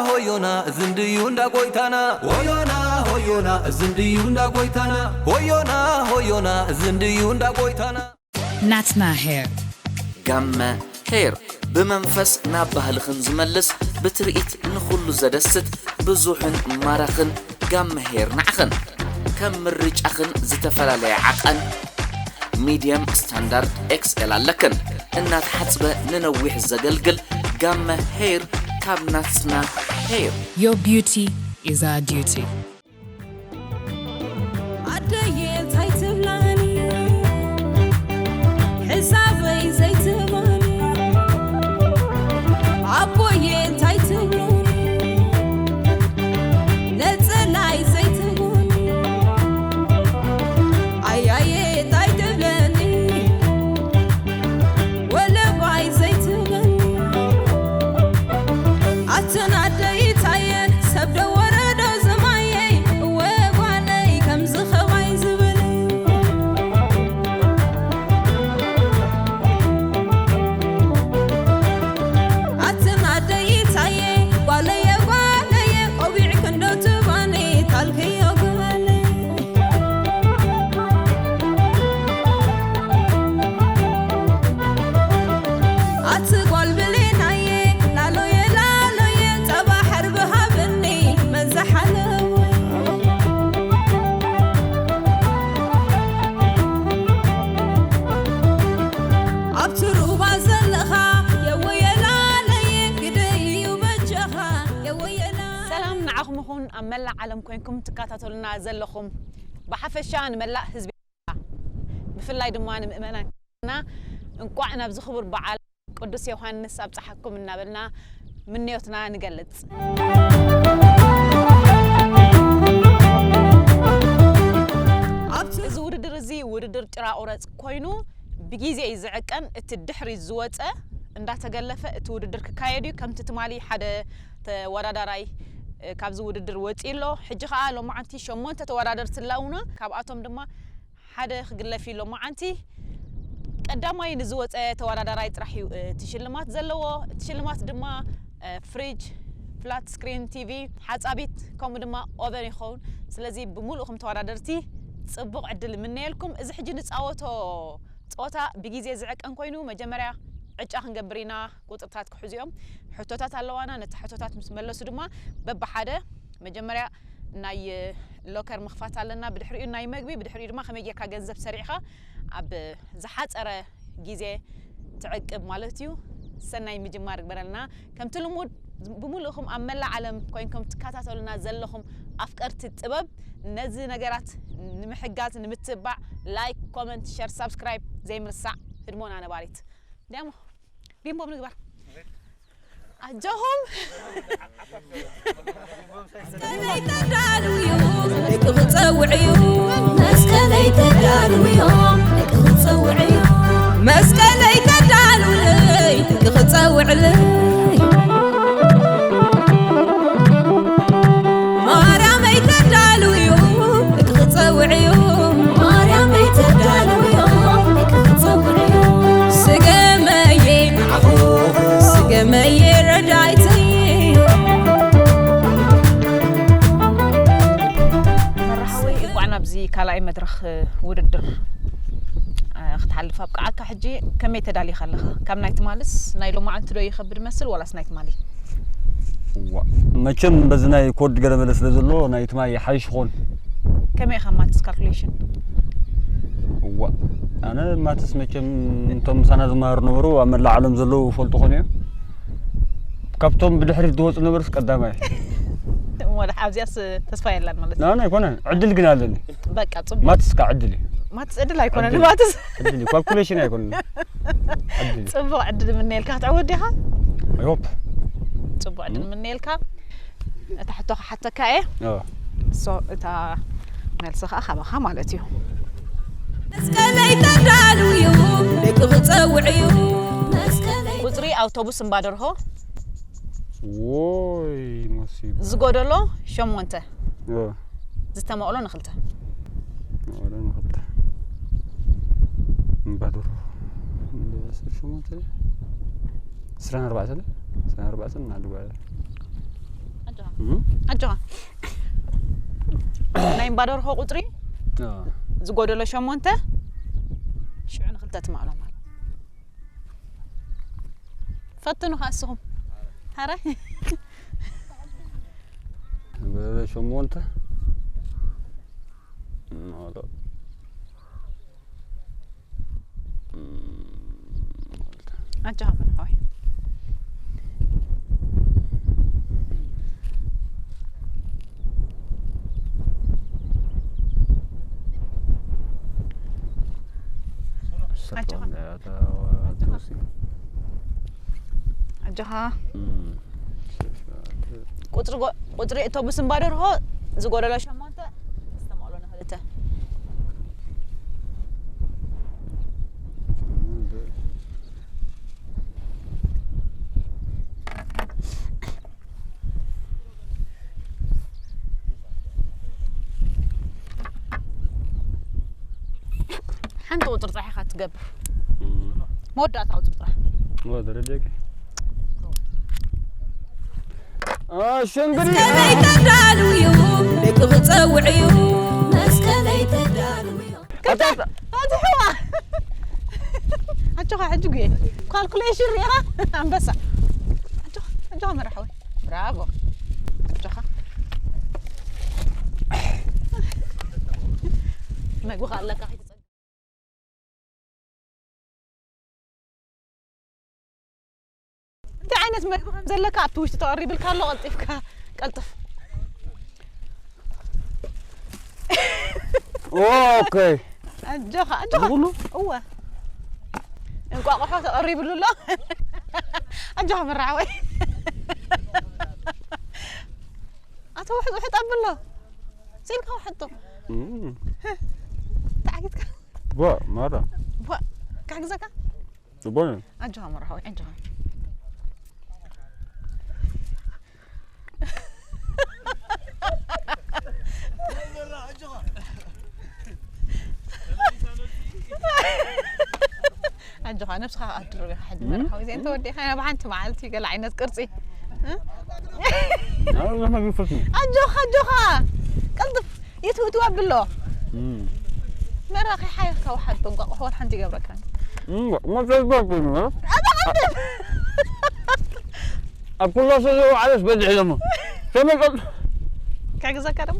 ሆዮና ዝንድዩ እንዳ ጎይታና። ሆዮና ሆዮና ዝንድዩ እንዳ ጎይታና። ሆዮና ሆዮና ዝንድዩ እንዳ ጎይታና። ናትና ሄር። ጋመ ሄር፣ ብመንፈስ ናብ ባህልኽን ዝመልስ፣ ብትርኢት ንኹሉ ዘደስት፣ ብዙሕን ማራኽን። ጋመ ሄር ንዓኽን። ከም ምርጫኽን ዝተፈላለየ ዓቐን፣ ሚድየም፣ ስታንዳርድ፣ ኤክስኤል ኣለክን። እናተሓጽበ ንነዊሕ ዘገልግል ጋመ ሄር ካብ ናትና ሄር። Your beauty is our duty. ኣደየ እንታይ ትብላኒ ሕሳበይ ዘይትህባኒ ኣቦየ እንታይ ትብሉኒ ነፀላይ ዘይትህቡኒ ኣያየ እንታይ ትብለኒ ወለባይ ዘይትብለኒ ኣትን ኣደይ ታየ ሰብ ዶ ወረዶ ዝማየይ እወ ጓለይ ከምዚ ኸማይ ዝብል ኣትን ኣደይ ታየ ጓለየ ጓለየ ቆቢዕ ክንዶ ትባኒ ታልክዮ ጓለይ ኣቲ ጓል ብሌናየ ላሎየ ላሎየ ጸባ ሕርቢ ሃብኒ መን ዝሓለወ ኣብቲ ሩባ ዘለኻ የወየ ላለየ ግደይ እዩ በጃኻ የወየ ላ ሰላም ንዓኹም ይኹን ኣብ መላእ ዓለም ኮይንኩም ትከታተሉና ዘለኹም ብሓፈሻ ንመላእ ህዝቢ ብፍላይ ድማ ንምእመናን ክርስትና እንቋዕ ናብዚ ክቡር በዓል ቅዱስ ዮሃንስ ኣብፀሓኩም እናበልና ምንዮትና ንገልፅ። ኣብዚ ውድድር እዚ ውድድር ጭራ ቁረፅ ኮይኑ ብጊዜ እዩ ዝዕቀን። እቲ ድሕሪ ዝወፀ እንዳተገለፈ እቲ ውድድር ክካየድ እዩ። ከምቲ ትማሊ ሓደ ተወዳዳራይ ካብዚ ውድድር ወፂኡ ኣሎ። ሕጂ ከዓ ሎማዓንቲ ሸሞንተ ተወዳደርቲ ኣለውና። ካብኣቶም ድማ ሓደ ክግለፍ እዩ ሎማዓንቲ። ቀዳማይ ንዝወፀ ተወዳዳራይ ጥራሕ እዩ እቲ ሽልማት ዘለዎ። እቲ ሽልማት ድማ ፍሪጅ፣ ፍላት ስክሪን ቲቪ፣ ሓፃቢት ከምኡ ድማ ኦቨን ይኸውን። ስለዚ ብምሉእኹም ተወዳደርቲ ፅቡቕ ዕድል እምነየልኩም። እዚ ሕጂ ንፃወቶ ፀወታ ብጊዜ ዝዕቀን ኮይኑ መጀመርያ ዕጫ ክንገብር ኢና። ቁፅርታት ክሕዙ እዮም። ሕቶታት ኣለዋና። ነቲ ሕቶታት ምስ መለሱ ድማ በብሓደ መጀመርያ ናይ ሎከር ምኽፋት ኣለና፣ ብድሕሪኡ ናይ መግቢ፣ ብድሕሪኡ ድማ ከመይ ጌርካ ገንዘብ ሰሪዕኻ ኣብ ዝሓፀረ ግዜ ትዕቅብ ማለት እዩ። ሰናይ ምጅማር ይግበረልና። ከምቲ ልሙድ ብምሉእኹም ኣብ መላእ ዓለም ኮይንኩም ትከታተሉና ዘለኹም ኣፍቀርቲ ጥበብ ነዚ ነገራት ንምሕጋዝ ንምትባዕ ላይክ፣ ኮመንት፣ ሸር፣ ሳብስክራይብ ዘይምርሳዕ ህድሞና ነባሪት ዲያሞ ቢምቦም ንግበር ኣጆኹም መስቀለይ ተዳልውዩ ደቂ ክፀውዕዩ መስቀለይ ተዳልውዮም ደቂ ክፀውዕዩ መስቀለይ ተዳልውለይ ደቂ ክፀውዕለይ ማርያመይ ተዳልውዩ ደቂ ክፀውዕዩ ማርያመይ ተዳልውዮ ደቂ ክፀውዕዩ ስገመየ ንዓኹ ስገመየ ረዳይተይ መርሓዊ እንኳዕ ናብዚ ካልኣይ መድረኽ ውድድር ክትሓልፍ ኣብቅዓካ። ሕጂ ከመይ ተዳሊኻ ኣለኻ? ካብ ናይ ትማልስ ናይ ሎማዓንቲ ዶ ይኸብድ መስል ዋላስ ናይ ትማሊ? እዋ መቸም በዚ ናይ ኮድ ገለ መለ ስለ ዘሎ ናይ ትማሊ ይሓይሽ ኾን። ከመይ ኢኻ ማትስ ካልኩሌሽን? እዋ ኣነ ማትስ መቸም እቶም ምሳና ዝመሃሩ ነበሩ ኣብ መላእ ዓለም ዘለዉ ይፈልጡ ኾኑ እዮም። ካብቶም ብድሕሪት ዝወፁ ነበርስ ቀዳማይ። እሞ ኣብዚኣስ ተስፋ የላን ማለት እዩ። ናና ኣይኮነን ዕድል ግን ኣለኒ። በቃ ጽቡቅ። ማትስ ከዓ ዕድል እዩ። ማትስ ዕድል ኣይኮነን ዕድል። ማትስ። ዕድል እዩ። ካልኩሌሽን ኣይኮነን። ዕድል እዩ። ጽቡቅ ዕድል ምነየልካ ክትዕወት ዲኻ? I hope። ጽቡቅ ዕድል ምነየልካ። እታ ሕቶ ክሓተካ እየ። ኣዎ። So እታ መልሲ ከዓ ካባኻ ማለት እዩ። መስቀለይ ተዳልው እዩ ደቂ ክጸውዕ እዩ መስቀለይ ቁጽሪ ኣውቶቡስ እምባደርሆ ወይ መሲቡ ዝጎደሎ ሸሞንተ። ኦ። ዝተመቕሎ ንኽልተ። ወደ ንኽልተ። እምባደርሆ። እንደ ሸሞንተ። ዕስራን ኣርባዕተን? ዕስራን ኣርባዕተን እናድጓ። ኣጆኻ። ናይ እምባ ደርሆ ቁፅሪ ዝጎደሎ ሸሞንተ ሽዑ ንክልተ ትማእሎ ማለት። ፈትኑ ከ እስኹም። ሐራይ። ዝጎደሎ ሸሞንተ ኣጆኻ መርሓዊ። ኣጆኻ። ኣጆኻ። ቁፅሪ ጎ- ቁፅሪ እቶብስ እምባ ደርሆ ዝጎደሎ ሸሞንተ ዝተማእሎ ንክልተ። ሓንቲ ቁፅሪ ጥራሕ ኢኻ ትገብር። መወዳእታ ቁፅሪ ጥራሕ። ወደረደቂ እሺ እንግዲህ መስቀለይ ተዳልውዩ ደቂ ክፀውዕዩ መስቀለይ ተዳልውዩ ኣትሕዋ ኣጆኻ ሕጂ ጉየ ካልኩሌሽን ሪኢኻ ኣንበሳ ኣጆኻ ኣጆኻ መራሕወይ ብራቮ ኣጆኻ መግብኻ ኣለካ ከይትፀግብ እንታይ ዓይነት መግቢ ከም ዘለካ ኣብቲ ውሽጢ ተቐሪብልካ ኣሎ ቀልጢፍካ ቀልጥፍ ኦኬ ኣጆኻ ኣጆኻ ዝብሉ እወ እንቋቑሖ ተቐሪብሉ ኣሎ ኣጆኻ መራሕወይ ኣቶ ውሕጥ ውሕጥ ኣብሎ ሲልካ ውሕጡ ተዓጊትካ ዋ ማራ ክሕግዘካ ጽቡቅ ኣጆኻ መራሕወይ ኣጆኻ ኣጆኻ ነብስኻ ኣድርብ ኢኻ ሕጂ መርሓዊ ዘይ እንተወዲእኻ ናብ ሓንቲ መዓልቲ ገለ ዓይነት ቅርጺ ኣጆኻ ኣጆኻ ቀልጥፍ ይትውትው ኣብሎ መራኺ ሓይኻ ውሓድ እንቋቑሖ ወላ ሓንቲ ይገብረካ ኣብ ኩላ ሰዘው ዓለስ በድሕ ደሞ ከመይ ቀል ከግዘካ ደሞ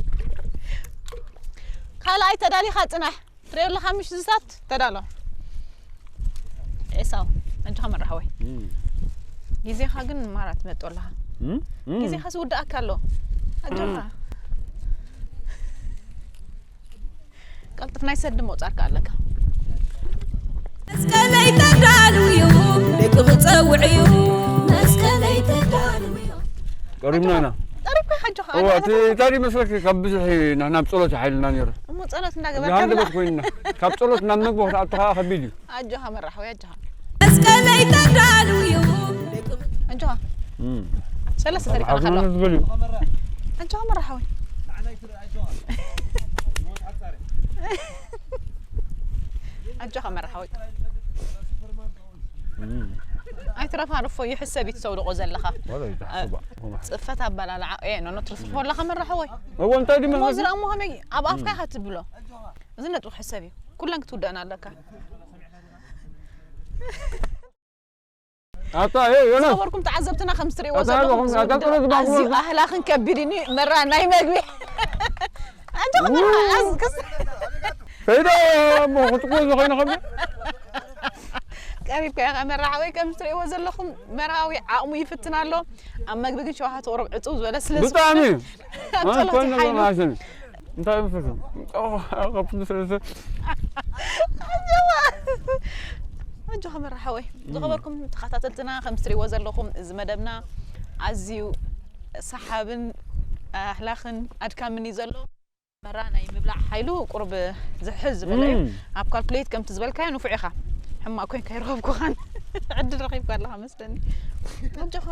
ካልኣይ ተዳሊኻ ጽናሕ ትሪኦ ኣለኻ ምሽ ዝሳት ተዳሎ ኤሳው ኣጆኻ መራሕወይ ግዜኻ ግን ማራ ትመጦ ኣለኻ ግዜኻ ዝውድኣካ ኣሎ ኣጆኻ ቀልጥፍ ናይ ሰዲ ምቑጻር ከ ኣለካ መስቀለይ ተዳልውዩ ደቂ ክጸውዕዩ መስቀለይ ተዳልውዩ ቀሪብና ኢና ጠሪብካ ሓጆኻ እዋ እቲ ታሪ መስለኪ ካብ ብዙሕ ኢና ናብ ጸሎት ሓይልና ነይሩ እሞ ጸሎት እዚ እንዳገበርካ ሃንደበት ኮይንና ካብ ጸሎት ናብ መግቢ ክትኣቱ ከዓ ከቢድ እዩ ኣጆኻ መራሕዊ ኣጆኻ መስቀለይ ተዳልውዩ ኣጆኻ ሰለስተ ተሪካ ሓፍና ከሎ ዝበልዩ ኣጆኻ መራሕዊ ኣጆኻ መራሕዊ ኣይትረፋርፎ ይሕሰብ እዩ ትሰውድቆ ዘለኻ ወላ ይትሓስባ ፅፈት ኣበላልዓ ኖ ትርፍፎ ኣለኻ መራሕወይ እዎ እንታይ ድዩ እሞ መስለኪ ዝረእሞ ከመይ ኣብ ኣፍካ ኢኻ ትብሎ እዚ ነጥቡ ሕሰብ እዩ ኩለን ክትውደእና ኣለካ ኣታ እ ዮናስ ዝኸበርኩም ተዓዘብትና ከም ትሪእዎ ኣታ ዘለኹም ኣለኹም፣ ኣታ ዝውድእ ጥሩ ዝበልኩ ኣዝዩ ዘለኹ። ኣህላኽን ከቢድን እዩ መራ ናይ መግቢ ኣጆኻ መራ ኣዝ- ክስ- ከይደ እሞ ክትቆ ዝኾይነ ከብ ቀሪብካ ኢኻ መራሕወይ ከም ትሪእዎ ዘለኹም መራዊ ዓቕሙ ይፍትን ኣሎ ኣብ መግቢ ግን ሸውሃት ቁሩብ ዕፅው ዝበለ ስለ ብጣዕሚ ኣብ ጸሎት ኣንኮን ሓይሉ ማሽን እንታይ ይፈሱ ካብቲ ስለሰ ኣጆኻ መራሕወይ ዝኸበርኩም ተኸታተልትና ከም ትሪእዎ ዘለኹም እዚ መደብና ኣዝዩ ሰሓብን ኣህላኽን ኣድካምን እዩ ዘሎ መራ ናይ ምብላዕ ሓይሉ ቁሩብ ዝሕዝ ዝበለ እዩ እም። ኣብ ካልኩሌት ከምቲ ዝበልካዮ ንፉዕ ኢኻ ሕማቕ ኮይንካ ይረኸብኩኻን ዕድል ረኺብካ ኣለኻ መስለኒ ኣጆኻ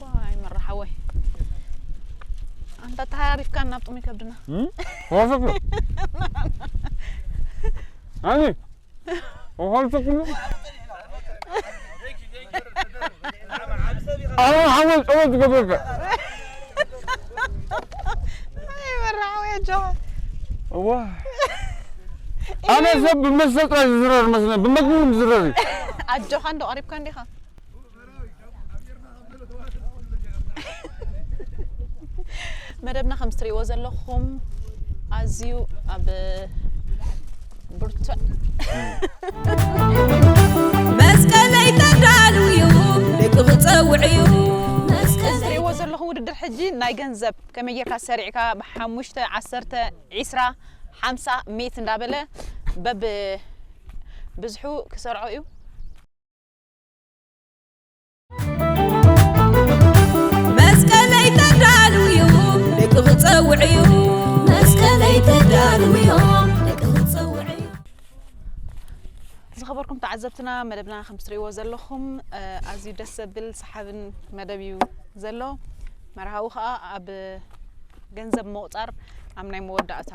ዋይ መራሓወይ ኣንታ ተሃሪፍካ ናብ ጥሙይ ከብድና ወሰኩ ኣኒ ወኸልሰኩ ኣነ ሓወይ ጸሎት ዝገብረካ። ኣይ መራዓው ኣጆኻ። እዋ ኣነ ሰብ ብመስተ ጥራይ ዝዝረር መስለኒ፣ ብመግቢ እውን ዝዝረር እዩ። ኣጆኻ እንዶ ቀሪብካ እንዲኻ። መደብና ከም እትርእይዎ ዘለኹም ኣዝዩ ኣብ ብርቱዕ መስቀለይ ተዳልውዩ ደቂ ክፀውዕዩ መስቀለይ እትርእይዎ ዘለኹም ውድድር ሕጂ ናይ ገንዘብ ከመይ ጌርካ ሰሪዕካ ብሓሙሽተ ዓሰርተ ዒስራ ሓምሳ ሚእቲ እንዳበለ በብ ብዝሑ ክሰርዖ እዩ። መስቀለይ ተዳልውዩ ደቂ ክፀውዕዩ መስቀለይ ተዳልውዩ ደቂ ክፀውዕዩ ዝኸበርኩም ተዓዘብትና መደብና ከም ትርእይዎ ዘለኹም እ፣ ኣዝዩ ደስ ዘብል ሰሓብን መደብ እዩ ዘሎ። መርሃዊ ከዓ ኣብ ገንዘብ ምቑፃር ኣብ ናይ መወዳእታ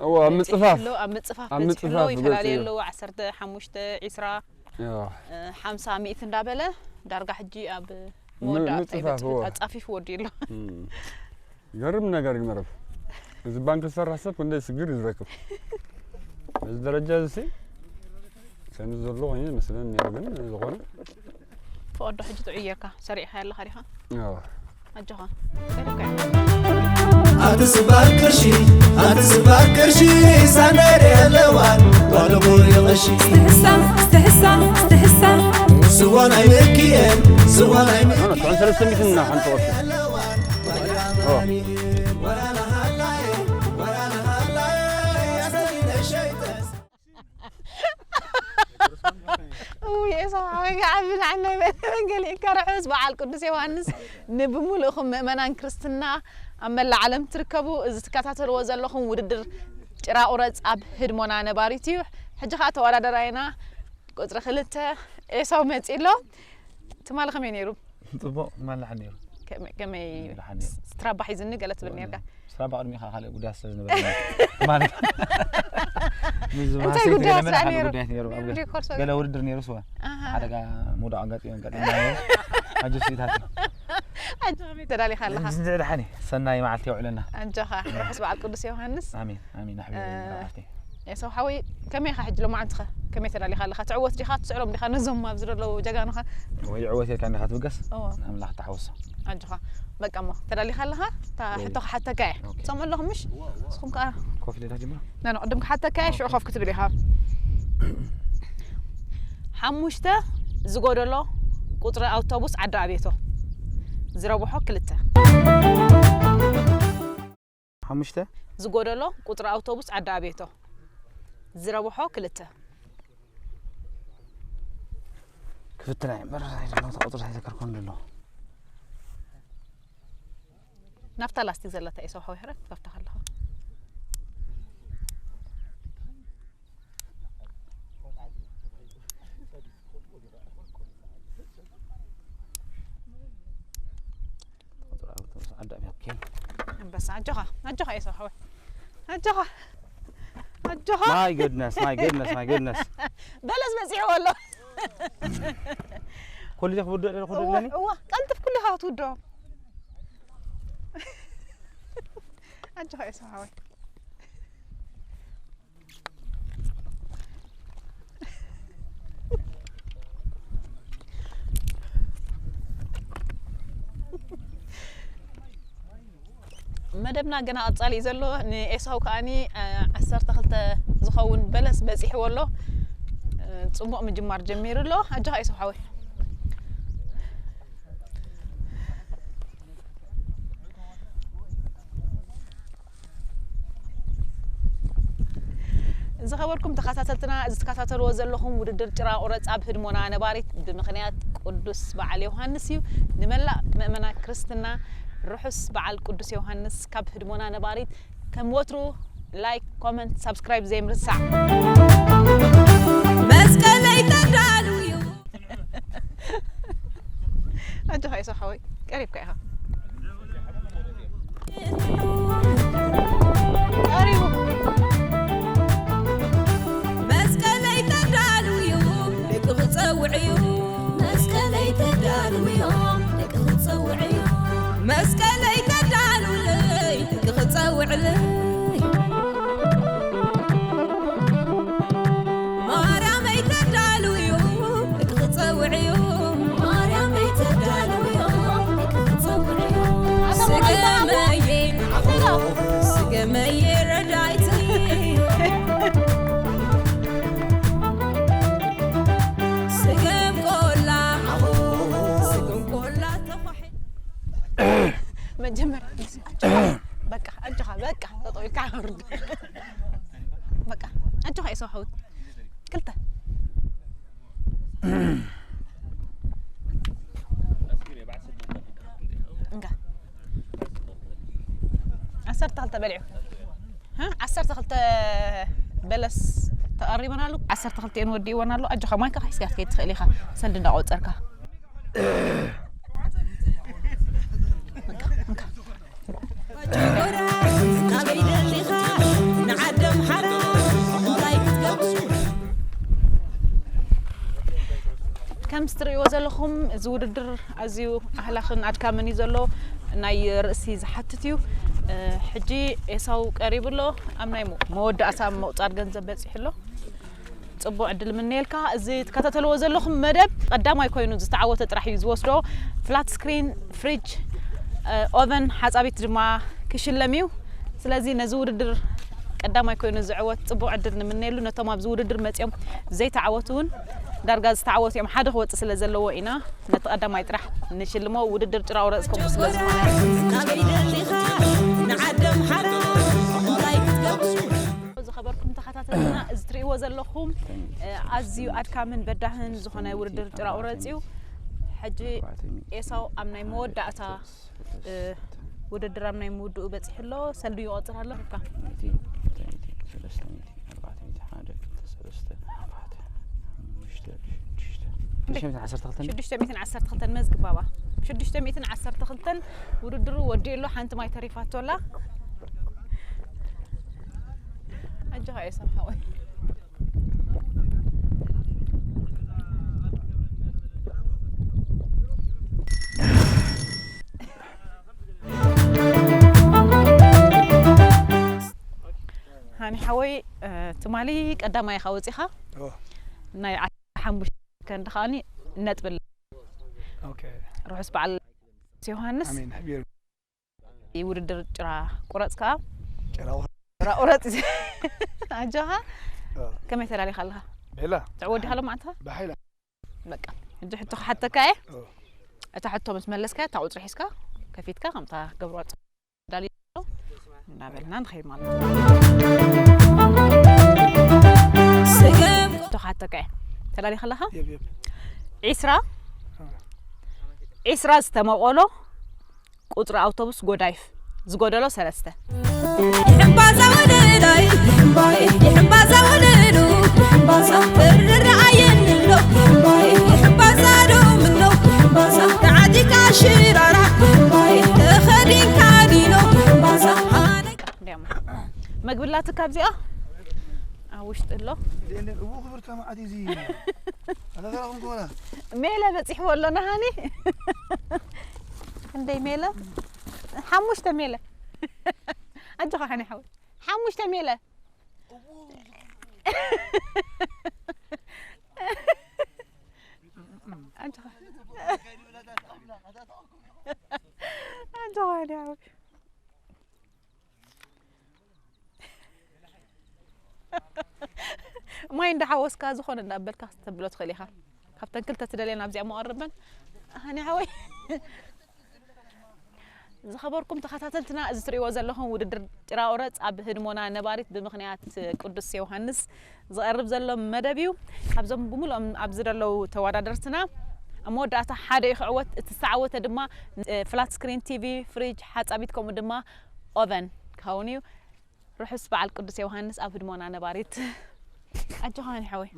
እዎ ኣብ ምፅፋፍ ኣሎ ኣብ ምፅፋፍ ኣብ በፂሑ ኣሎ ምፅፋፍ ይፈላለዩ በፂሑ። ኣለዉ ዓሰርተ ሓሙሽተ ዒስራ እዎ። እ፣ ሓምሳ ሚእቲ እንዳበለ ዳርጋ ሕጂ ኣብ ም- መወዳእታ ምፅፋፍ እዎ። ኣፃፊፉ ወዲኡ ኣሎ። እም። ይገርም ነገር እዩ መረብ። እዚ ባንክ ዝሰርሕ ሰብ ክንደይ ስግር እዩ ዝረክብ። በዚ ደረጃ እዚ ከምዚ ዘሎ ኮይኑ ይመስለኒ ነይሩ ግን ዝኾነ ፈቐዶ ሕጂ ጥዑይ ጌርካ ሰሪዕካ ኣለኻ ዲኻ? ያው ኣጆኻ ሰሪዕካ ኢኻ። ኣቲ ስባር ቅርሺ ኣቲ ስባር ቅርሺ ሳንዳይ ኣለዋን ጓል ቡሪ ቅሺ ስትሕሳ ስትሕሳ ስትሕሳ ስዋ ናይ ምክኤል ስዋ ናይ ኖ ኖ ትሕን ሰለስተ ሚእቲ እና ሓንቲ ቅርሺ። ኦ። እውይ ኤሳው ሓወይ ክዓቢ ንዓናይ መን ገሊእካ ርሑስ በዓል ቅዱስ ዮሃንስ ንብምሉእኹም ምእመናን ክርስትና ኣብ መላእ ዓለም ትርከቡ እዚ ትከታተልዎ ዘለኹም ውድድር ጭራ ቁረፅ ኣብ ህድሞና ነባሪት እዩ። ሕጂ ከዓ ተወዳደራይና ቁፅሪ ክልተ ኤሳው መፂእ ኣሎ። ትማሊ ከመይ ነይሩ? ጽቡቕ ማላሕ ነይሩ። ከመይ- ከመይ ደሓን ነይሩ። ስትራባ ሒዝኒ ገለ ትብል ነርካ? ስራባ ቅድሚኻ ካልእ ጉዳያት ስለ ዝነበረ ማለት እንታይ ጉዳያት ስራ ነይሩ? ጉዳያት ነይሩ ኣብ ገለ- ሪኮርድ ገለ ውድድር ነይሩ ስዋ ኣሃ። ሓደጋ ምውዳቕ ኣጋጢሞ ኣጋጢሞ ኣጆ ስኢታት ኣጆ ከመይ ተዳሊኻ ኣለኻ? ድሓኒ ሰናይ መዓልቲ የውዕለና ኣጆኻ ርሑስ በዓል ቅዱስ ዮሃንስ ኣሚን ኣሚን ኣሕቢ እ፣ መዓልቲ ኤሳው ሓወይ ከመይ ኢኻ ሕጂ ሎማዓንቲ ኸ ከመይ ተዳሊኻ ኣለኻ ትዕወት ዲኻ ትስዕሮም ዲኻ ነዞም ኣብዚ ዘለዉ ጀጋኑኻ ወይ ዕወት ኢልካ እንዲኻ ትብገስ እዎ ኣምላኽ ተሓወሶ ኣጆኻ በቃ እሞ ተዳሊኻ ኣለኻ እታ ወይ። ሕቶ ክሓተካ እየ ኦኬ። ትሰምዑ ኣለኹም ምሽ ንስኹም ከዓ ኮፍ ኢለ ዳጅምራ ና ንቕድም ክሓተካ እየ ሽዑ ኮፍ ክትብል ኢኻ ሓሙሽተ ዝጎደሎ ቁፅሪ ኣውቶቡስ ዓዲ ኣቤቶ ዝረብሖ ክልተ ሓሙሽተ ዝጎደሎ ቁፅሪ ኣውቶቡስ ዓዲ ኣቤቶ ዝረብሖ ክልተ ክፍትና እየ እምበር ናይ ድማ ተቆፅሪ ኣይዘከርኮን ዘሎ ናብታ ላስቲክ ዘለታ ኤሳው ሓወይ ሕረ ክከፍታ ከለኻ ዓዳሚ ኦኬ ኣንበሳ ኣጆኻ ኣጆኻ ኤሳው ሓወይ ኣጆኻ ኣጆኻ my goodness my goodness my goodness በለስ በፂሕዎ ኣሎ ኩሉ ዚ ክውድእ ለ ክውድእ ለኒ እዋ ቀልጥፍ ኩሉ ኢኻ ክትውድኦ ኣጆኻ ኤሳው ሓወይ መደብና ገና ቀጻሊ እዩ ዘሎ ንኤሳው ከዓኒ ዓሰርተ ክልተ ዝኸውን በለስ በጺሕዎ ኣሎ ጽቡቕ ምጅማር ጀሚሩ ኣሎ ኣጆኻ ኤሳው ሓወይ ዝኸበርኩም ተኸታተልትና እዚ ትከታተልዎ ዘለኹም ውድድር ጭራ ቁረፅ ኣብ ህድሞና ነባሪት ብምኽንያት ቅዱስ በዓል ዮሃንስ እዩ። ንመላእ ምእመና ክርስትና ርሑስ በዓል ቅዱስ ዮሃንስ ካብ ህድሞና ነባሪት ከም ወትሩ ላይክ ኮመንት ሳብስክራይብ ዘይምርሳዕ መስቀለይ ተዳልው እዩ ኣጆኻ ኤሳው ሓወይ ቀሪብካ ኢኻ ቀሪቡ መስቀለይ ተዳልው እዩ ደቂ ክፀውዕ እዩ መስቀለይ ተዳልው እዮም መስቀለይ ተዳልውለይ ክኽጸውዕለይ ማርያመይ ተዳልውዮ ክኽጸውዕዮ ማርያመይ ተዳልውዮ ክኽጸውዕዮ ስገመየ ስገመየ ረዳይተይ ስገም ቆላ ስገም ቆላ ተዃሒ መጀመርያ በቃ ኣጆኻ በቃ ጠጠው ኢልካ ውርድ በቃ ኣጆኻ የሰው ሓውት ክልተ እንጋ ዓሰርተ ክልተ በልዑ ዓሰርተ ክልተ በለስ ተቐሪበን ኣሉ ዓሰርተ ክልተ እየን ወዲእወን ኣሎ ኣጆኻ ማይካ ሒዝካ ክትከይድ ትኽእል ኢኻ ሰልዲ እንዳቆፀርካ ከም ትርእይዎ ዘለኹም እዚ ውድድር ኣዝዩ ኣህላኽን ኣድካምን እዩ ዘሎ ናይ ርእሲ ዝሓትት እዩ ሕጂ ኤሳው ቀሪቡ ኣሎ ኣብ ናይ መወዳእታ ምቑፃር ገንዘብ በፂሑ ኣሎ ፅቡቕ ዕድል ምነየልካ እዚ ትከታተልዎ ዘለኹም መደብ ቀዳማይ ኮይኑ ዝተዓወተ ጥራሕ እዩ ዝወስዶ flat screen fridge oven ሓፃቢት ድማ ክሽለም እዩ ስለዚ ነዚ ውድድር ቀዳማይ ኮይኑ ዝዕወት ፅቡቕ ዕድል ንምነየሉ ነቶም ኣብዚ ውድድር መፅኦም ዘይተዓወቱ እውን ዳርጋ ዝተዓወቱ እዮም ሓደ ክወፅእ ስለ ዘለዎ ኢና ነቲ ቀዳማይ ጥራሕ ንሽልሞ ውድድር ጭራ ውረፅ ከምኡ ስለ ዝኾነ ዝኸበርኩም ተኸታተልና እዚ ትርእይዎ ዘለኹም ኣዝዩ ኣድካምን በዳህን ዝኾነ ውድድር ጭራ ውረፅ እዩ ሕጂ ኤሳው ኣብ ናይ መወዳእታ ውድድር ኣብ ናይ ምውድኡ በፂሑ ኣሎ ሰልዱ ይቆፅር ኣሎ ካ ሽዱሽተ ሚእትን ዓሰርተ ክልተን መዝግብ ባባ ሽዱሽተ ሚእትን ዓሰርተ ክልተን ውድድሩ ወዲኡ ኣሎ ሓንቲ ማይ ተሪፋቶ ኣላ ኣጆኻ እየ ሰምሓወይ ሃኒ ሓወይ ትማሊ ቀዳማይ ኢኻ ወፂኻ ናይ ዓሰርተ ሓሙሽተ ከንዲ ከዓኒ ነጥቢ ርሑስ በዓል ዮሃንስ ውድድር ጭራ ቁረፅ ከዓ ጭራ ቁረፅ ኣጆኻ ከመይ ተላሊኻ ኣለኻ ብሕላ ትዕወዲ ሃሎ ማዕንትኻ ብሓይላ በቃ ሕጂ ሕቶ ክሓተካ እየ እታ ሕቶ ምስ መለስካ እታ ቁፅሪ ሒዝካ ከፊትካ ከምታ ገብርዋ ዳሊ እናበልና ንኸይድ ማለት እዩ ሕቶ ክሓተካ እየ ተላሊ ከለኻ ዒስራ ዒስራ ዝተመቆሎ ቁፅሪ ኣውቶቡስ ጎዳይፍ ዝጎደሎ ሰለስተ ይሕምባዛ ወለላይ ይሕምባይ ይሕምባዛ ወለሉ ይሕምባዛ እርር ኣየንሎ ይሕምባይ ይሕምባዛ ዶ ምኖ ይሕምባዛ ተዓጢቃ ሽራራ ይሕምባይ ተኸዲንካ ዲኖ ይሕምባዛ መግቢ ላትካ ኣብዚኣ ኣብ ውሽጢ ኣሎ እዎ ክብርታ መዓት እዚ ኣታተራኹም ከሆና ሜለ በፂሕዎ ኣሎ ናሃኒ እንደይ ሜለ ሓሙሽተ ሜለ ኣጆኻ ከነ ሓው ሓሙሽተ ሜለ ኣጆኻ ኣጆኻ ከነ ሓው ማይ እንዳሓወስካ ዝኾነ እንዳበልካ ክስተብሎ ትኽእል ኢኻ ካብተን ክልተ ትደልየን ኣብዚኣ መቐርበን ኣነ ሓወይ ዝኸበርኩም ተኸታተልትና እዚ ትሪእዎ ዘለኹም ውድድር ጭራኦረፅ ኣብ ህድሞና ነባሪት ብምኽንያት ቅዱስ ዮሃንስ ዝቐርብ ዘሎ መደብ እዩ ካብዞም ብምልኦም ኣብዚ ዘለዉ ተወዳደርትና ኣብ መወዳእታ ሓደ እዩ ክዕወት እቲ ዝተዓወተ ድማ ፍላት ስክሪን ቲቪ ፍሪጅ ሓፃቢት ከምኡ ድማ ኦቨን ክኸውን እዩ ርሑስ በዓል ቅዱስ ዮሃንስ ኣብ ህድሞና ነባሪት ኣጆኻ ሃኒ ሓወይ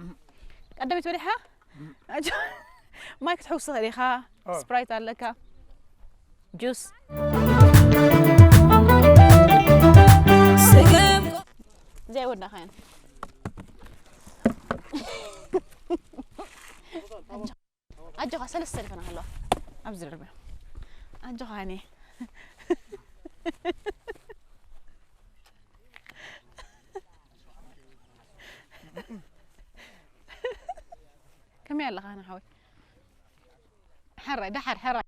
ቀደሚት በሊሕኻ ማይ ክትሕውስ ትኽእል ኢኻ ስፕራይት ኣለካ ጁስ እዚኣ ይወዳእኻ እየን ኣጆኻ ሰለስተ ሰልፈና ከለዋ ኣብዚ ደርበ ኣጆኻ ሃኒ ከመይ ኣለኻ ንሓወይ? ሕራይ፣ ደሓር፣ ሕራይ።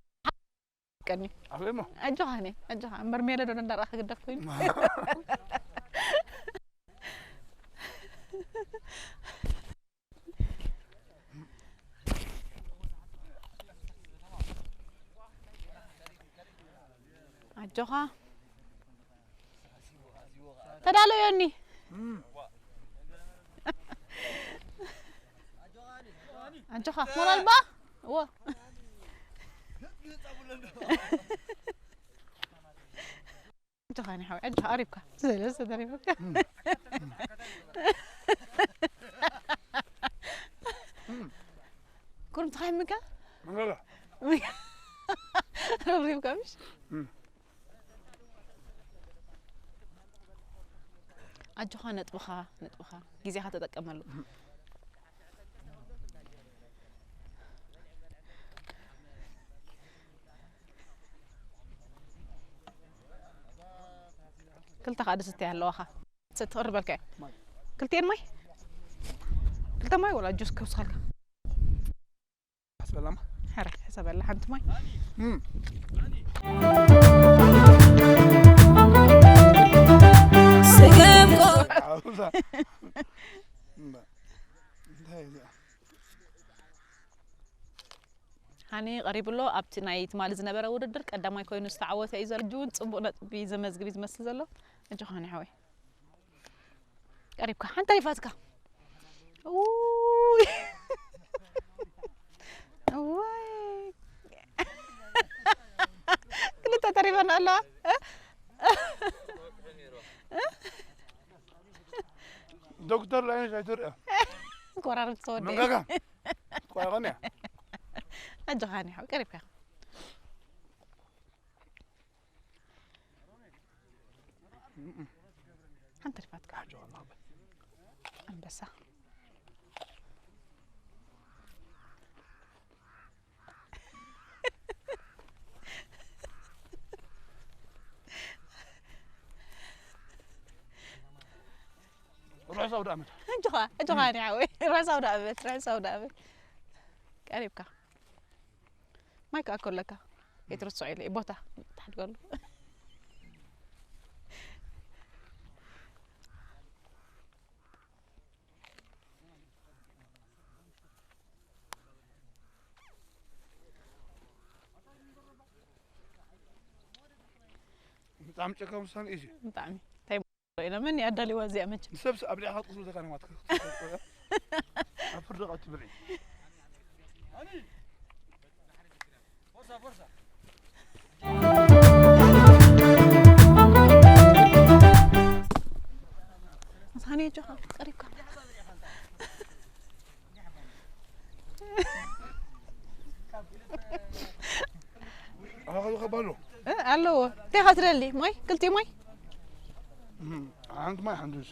ቀኒ። ኣበይ እሞ? ኣጆኻ፣ እኔ፣ ኣጆኻ። እምበር ሜለዶ እንዳረኣኻ ክግደፍ ኮይኑ። ኣጆኻ። ተዳለዮኒ። ኣጆኻ፣ ሞራል ባ? እዎ። ኣጆኻ፣ እኔ ሓወይ፣ ኣጆኻ፣ ቀሪብካ። ስለዚ ተሪፉካ። ኩርምትኻ ይምካ? መንገጋ። ረብሪብካ፣ ምሽ? ኣጆኻ፣ ነጥብኻ፣ ነጥብኻ፣ ግዜኻ ተጠቀመሉ። ክልተ ከኣ ድስቲ ኣለዋኻ። ሰቲ ክቕርበልካ እየ። ክልቲኤን ማይ? ክልተ ማይ ወላ ጁስ ክውስኸልካ? ሕሰበላማ። ሕረ፣ ሕሰበላ ሓንቲ ማይ። እም። ስገም ቆ- ኣውዛ። እምባ። እንታይ እዚኣ? ሃኒ ቀሪቡ ኣሎ። ኣብቲ ናይ ትማሊ ዝነበረ ውድድር ቀዳማይ ኮይኑ ዝተዓወተ እዩ ዘሎ። ሕጂ እውን ጽቡቕ ነጥቢ ዘመዝግብ እዩ ዝመስል ዘሎ። ኣጆኻ ሃኒ ሓወይ። ቀሪብካ፣ ሓንቲ ተሪፋትካ። ውይ። እዋይ። ክልተ ተሪፈን ኣለዋ። እ? ዶክተር ላይነሽ ኣይትርአ። ቆራርብ ተወደ። መንጋጋ። ቆራረብያ። ኣጆኻ ሃኒ ሓወይ፣ ቀሪብካ። ሓንቲ ተሪፋትካ። ኣንበሳ። ርሑስ ኣውደ ዓመት። ኣጆኻ፣ ኣጆኻ፣ እም። እኔ ሓወይ። ርሑስ ኣውደ ዓመት፣ ርሑስ ኣውደ ዓመት። ቀሪብካ። ማይ ከኣ እኮ ኣለካ። እም። ኣይትርስዖ ኢለ እየ፣ ቦታ ትሓድገሉ። ብጣዕሚ ጨካን ውሳነ እዩ እዚ። ብጣዕሚ። እንታይ ኢለ መን እዩ ኣዳልይዋ እዚኣ መቸም? ንሰብስ ኣብ ሊዕኻ ትቕስሉ ዘካነ ማትክ-፣ ኣብ ፍርዲ ቐትብሪ። ምሳኔ ጆኻ ቀሪብካ። ኣኻ ከ ባሎ? እ፣ ኣለዎ። እንታይ ኢኻ ትደሊ? ማይ? ክልቲኡ ማይ? እም፣ ሓንቲ ማይ፣ ሓንቲ ጁስ።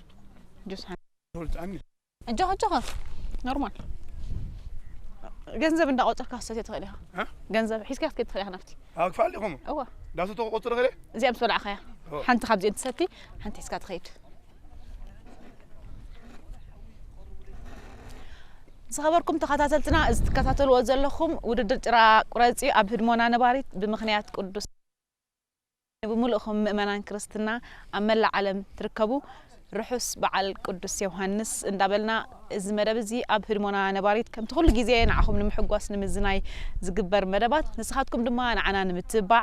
ጁስ ሓንቲ። ሆል ጣኒ። ኣጆኻ፣ ኣጆኻ። ኖርማል። ገንዘብ እንዳቆጸርካ ክትሰትዮ ትኽእል ኢኻ። እ? ገንዘብ ሒዝካ ክትከይድ ትኽእል ኢኻ ናብቲ። ኣብ ክፋል ኢኹም? እወ። ዳሱ ተቆጽር ኸለ? እዚኣ ምስ በላዕካያ። ኦ። ሓንቲ ካብዚአን ትሰቲ፣ ሓንቲ ሒዝካ ትኸይድ። ዝኸበርኩም ተኸታተልትና፣ እዚ ትከታተልዎ ዘለኹም ውድድር ጭራ ቁረጺ ኣብ ህድሞና ነባሪት ብምኽንያት ቅዱስ ብምሉእኹም ምእመናን ክርስትና ኣብ መላእ ዓለም ትርከቡ ርሑስ በዓል ቅዱስ ዮሃንስ እንዳበልና፣ እዚ መደብ እዚ ኣብ ህድሞና ነባሪት ከምቲ ኩሉ ግዜ ንዓኹም ንምሕጓስ ንምዝናይ ዝግበር መደባት፣ ንስኻትኩም ድማ ንዓና ንምትብባዕ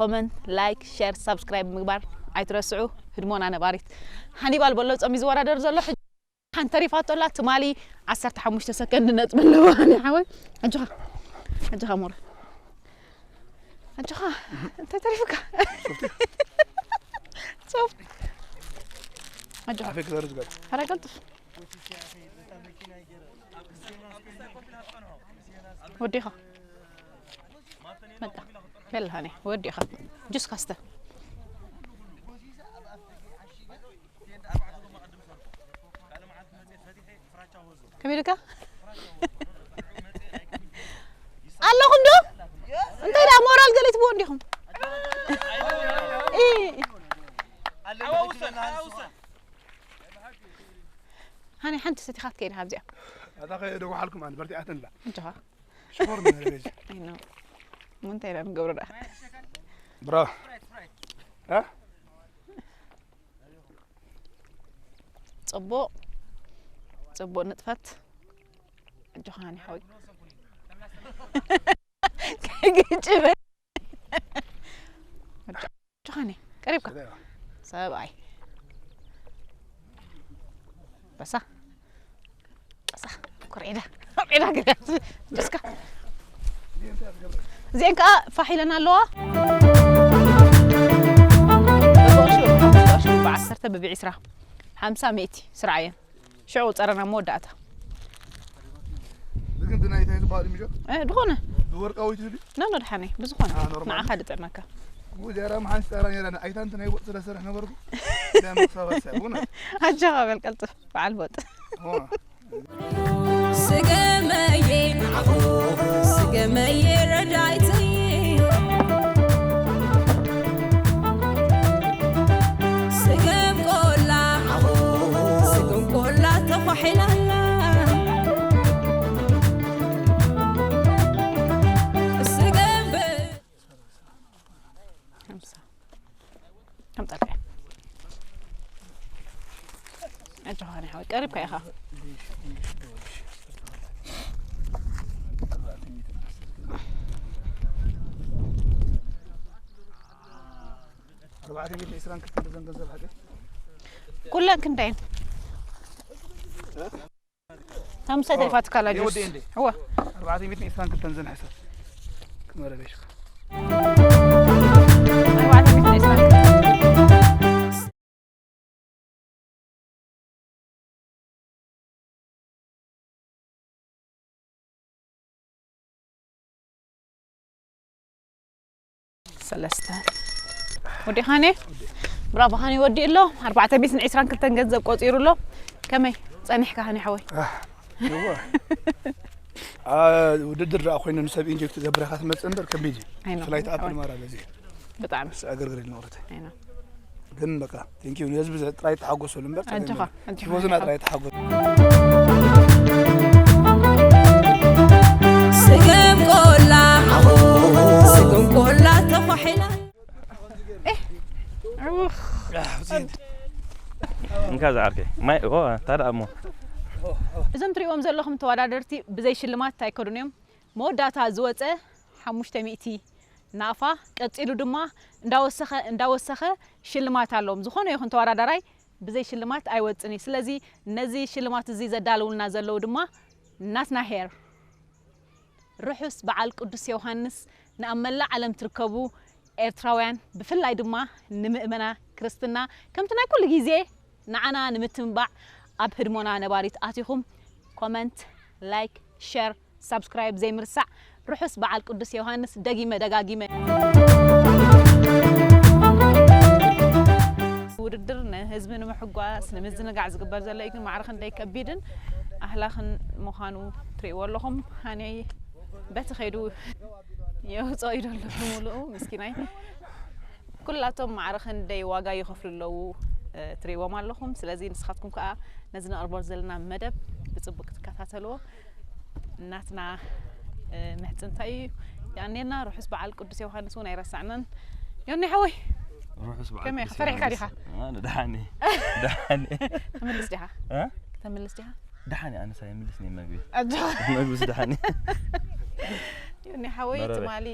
ኮመንት፣ ላይክ፣ ሸር፣ ሳብስክራይብ ምግባር ኣይትረስዑ። ህድሞና ነባሪት። ሃኒባል በሎ ጾም እዩ ዝወዳደር ዘሎ። ሕጂ ሓንቲ ተሪፋቶ ኣላ፣ ትማሊ ዓሰርተ ሓሙሽተ ሰከንድ ነጥቢ ኣለዋ። ኣነ ሓወይ፣ ኣጆኻ፣ ኣጆኻ ሞረ፣ ኣጆኻ። እንታይ ተሪፉካ? ሶፍት። ኣጆኻ። ኣፌክ ዘርዝ ገር። ኧረ ቀልጥፍ። ወዲኻ። በቃ። በል ሃኒ፣ ወዲኻ። ጁስ ካስተ። ከመይ ኢልካ? ኣለኹም ዶ? እንታይ ደኣ ሞራል ገለ ትብዎ እንዲኹም? እንተ ሰቲኻ ትከይድ ካብዚኣ። ኣታ ከ ደጓሓልኩም ኣነ በርቲዓትንላ እንጆኻ ሽኮር ምን ቤዝ ኣይኖ ምንታይ ኢና ንገብሮ ደኣ ብራ እ ጽቡቕ ጽቡቕ ንጥፈት። ኣጆኻ ሃኒ ሓወይ ከይግጭበ ኣጆኻ ሃኒ ቀሪብካ ሰብኣይ በሳ በሳ ኮርዒዳ ኮርዒዳ ገለ ጀስካ እዚአን ከዓ ፋሕ ኢለን ኣለዋ ብዓሰርተ ብብዒስራ ሓምሳ ሚእቲ ስርዓየን ሽዑ ጸረና መወዳእታ ግን ድና ይታይ ዝበሃል እዩ ምጆ እ፣ ዝኾነ ብወርቃዊት ይሉ ኖ ኖ ድሓነይ ብዝኾነ አ፣ ኖርማል። ንዓኻ ድጥዕመካ ወዚያራ መሓን ስጠራ ነራ ኣይታ እንተ ናይ ወጥ ስለ ስራሕ ነበርኩ ዳመክሳባት ሰብ ቡና ኣጆኻ በል ቀልጥፍ በዓል ቦጥ ሆ ስገመየ ስገመየ ረዳይተይ ስገም ቆላ ስገም ቆላ ተፋሒላላ ስገም ብ- ሓምሳ ከምጠልካ ኣጆኻ ናይ ሓወይ ቀሪብካ ኢኻ ኣርባዕተ ሚእትን ዕስራን ክልተን ብዘን ገንዘብ ሓቂ ኩለን ክንደይን ሓምሳ ተሪፋትካ ላጆስ የወዲ እንዴ? እወ ኣርባዕተ ሚእትን ዕስራን ክልተን ዘን ሕሰብ ክመረበሽካ ኣርባዕተ ሚእትን ዕስራን ክልተን ሰለስተ ወዲኻኒ ብራቮ ሃኒ ወዲኡ ኣሎ ኣርባዕተ ሚእትን ዕስራን ክልተን ገንዘብ ቆፂሩ ኣሎ ከመይ ፀኒሕካ ሃኒ ሓወይ እወ ውድድር ደኣ ኮይኑ ንሰብ ኢንጀክት ትገብር ኢኻ ትመፅእ እምበር ከቢድ እዩ ኣይኖ ፍላይት ኣፕል ማራ በዚ ብጣዕሚ ኣገርግር ኢልንቕርተ ኣይኖ ግን በቃ ቴንኪዩ ንህዝቢ ጥራይ ተሓጎሰሉ እምበር ኣጆኻ ኣጆኻ ቲፎዝና ጥራይ ተሓጎሱ ስገም ቆላ ስገም ቆላ ተፋሒላ ኡፍ። እንካ ዝዓርከይ ማይ ኦ ታዳ እሞ እዞም ትሪእዎም ዘለኹም ተወዳደርቲ ብዘይ ሽልማት ኣይከዱን እዮም መወዳእታ ዝወፀ ሓሙሽተ ሚእቲ ናቕፋ ቀፂሉ ድማ እንዳወሰኸ እንዳወሰኸ ሽልማት ኣለዎም ዝኾነ ይኹን ተወዳዳራይ ብዘይ ሽልማት ኣይወፅን እዩ ስለዚ ነዚ ሽልማት እዚ ዘዳልውልና ዘለዉ ድማ ናትና ሄር ርሑስ በዓል ቅዱስ ዮሃንስ ንኣብ መላእ ዓለም ትርከቡ ኤርትራውያን ብፍላይ ድማ ንምእመና ክርስትና ከምቲ ናይ ኩሉ ግዜ ንዓና ንምትንባዕ ኣብ ህድሞና ነባሪት ኣቲኹም ኮመንት ላይክ ሸር ሳብስክራይብ ዘይምርሳዕ ርሑስ በዓል ቅዱስ ዮሃንስ ደጊመ ደጋጊመ ውድድር ንህዝቢ ንምሕጓስ ንምዝንጋዕ ዝግበር ዘሎ እዩ ግን ማዕረ ክንደይ ከቢድን ኣህላኽን ምዃኑ ትርእይዎ ኣለኹም ሃነይ በቲ ከይዱ የውፅኦ እዩ ዘሎ ብምሉኡ ምስኪናይ ኩላቶም ማዕረ ክንደይ ዋጋ ይኸፍሉ ኣለዉ ትርእይዎም ኣለኹም ስለዚ ንስኻትኩም ከዓ ነዚ ነቕርቦ ዘለና መደብ ብፅቡቅ ትከታተልዎ ናትና ምሕፅንታ እዩ ያኔና ርሑስ በዓል ቅዱስ ዮሃንስ እውን ኣይረሳዕናን ዮኒ ሓወይ ርሑስ በዓል ከመይ ቅዱስ ፈሪሕካ ዮሃንስ። ዲኻ? ኣነ ደሓን እየ። ደሓን እየ። ተመልስ ዲኻ እ? ተመልስ ዲኻ ደሓን እየ ኣነስ ኣይምልስን እየ መግቢ ኣጆኻ መግብስ ደሓን እየ። ዮኒ ሓወይ መረረ። ትማሊ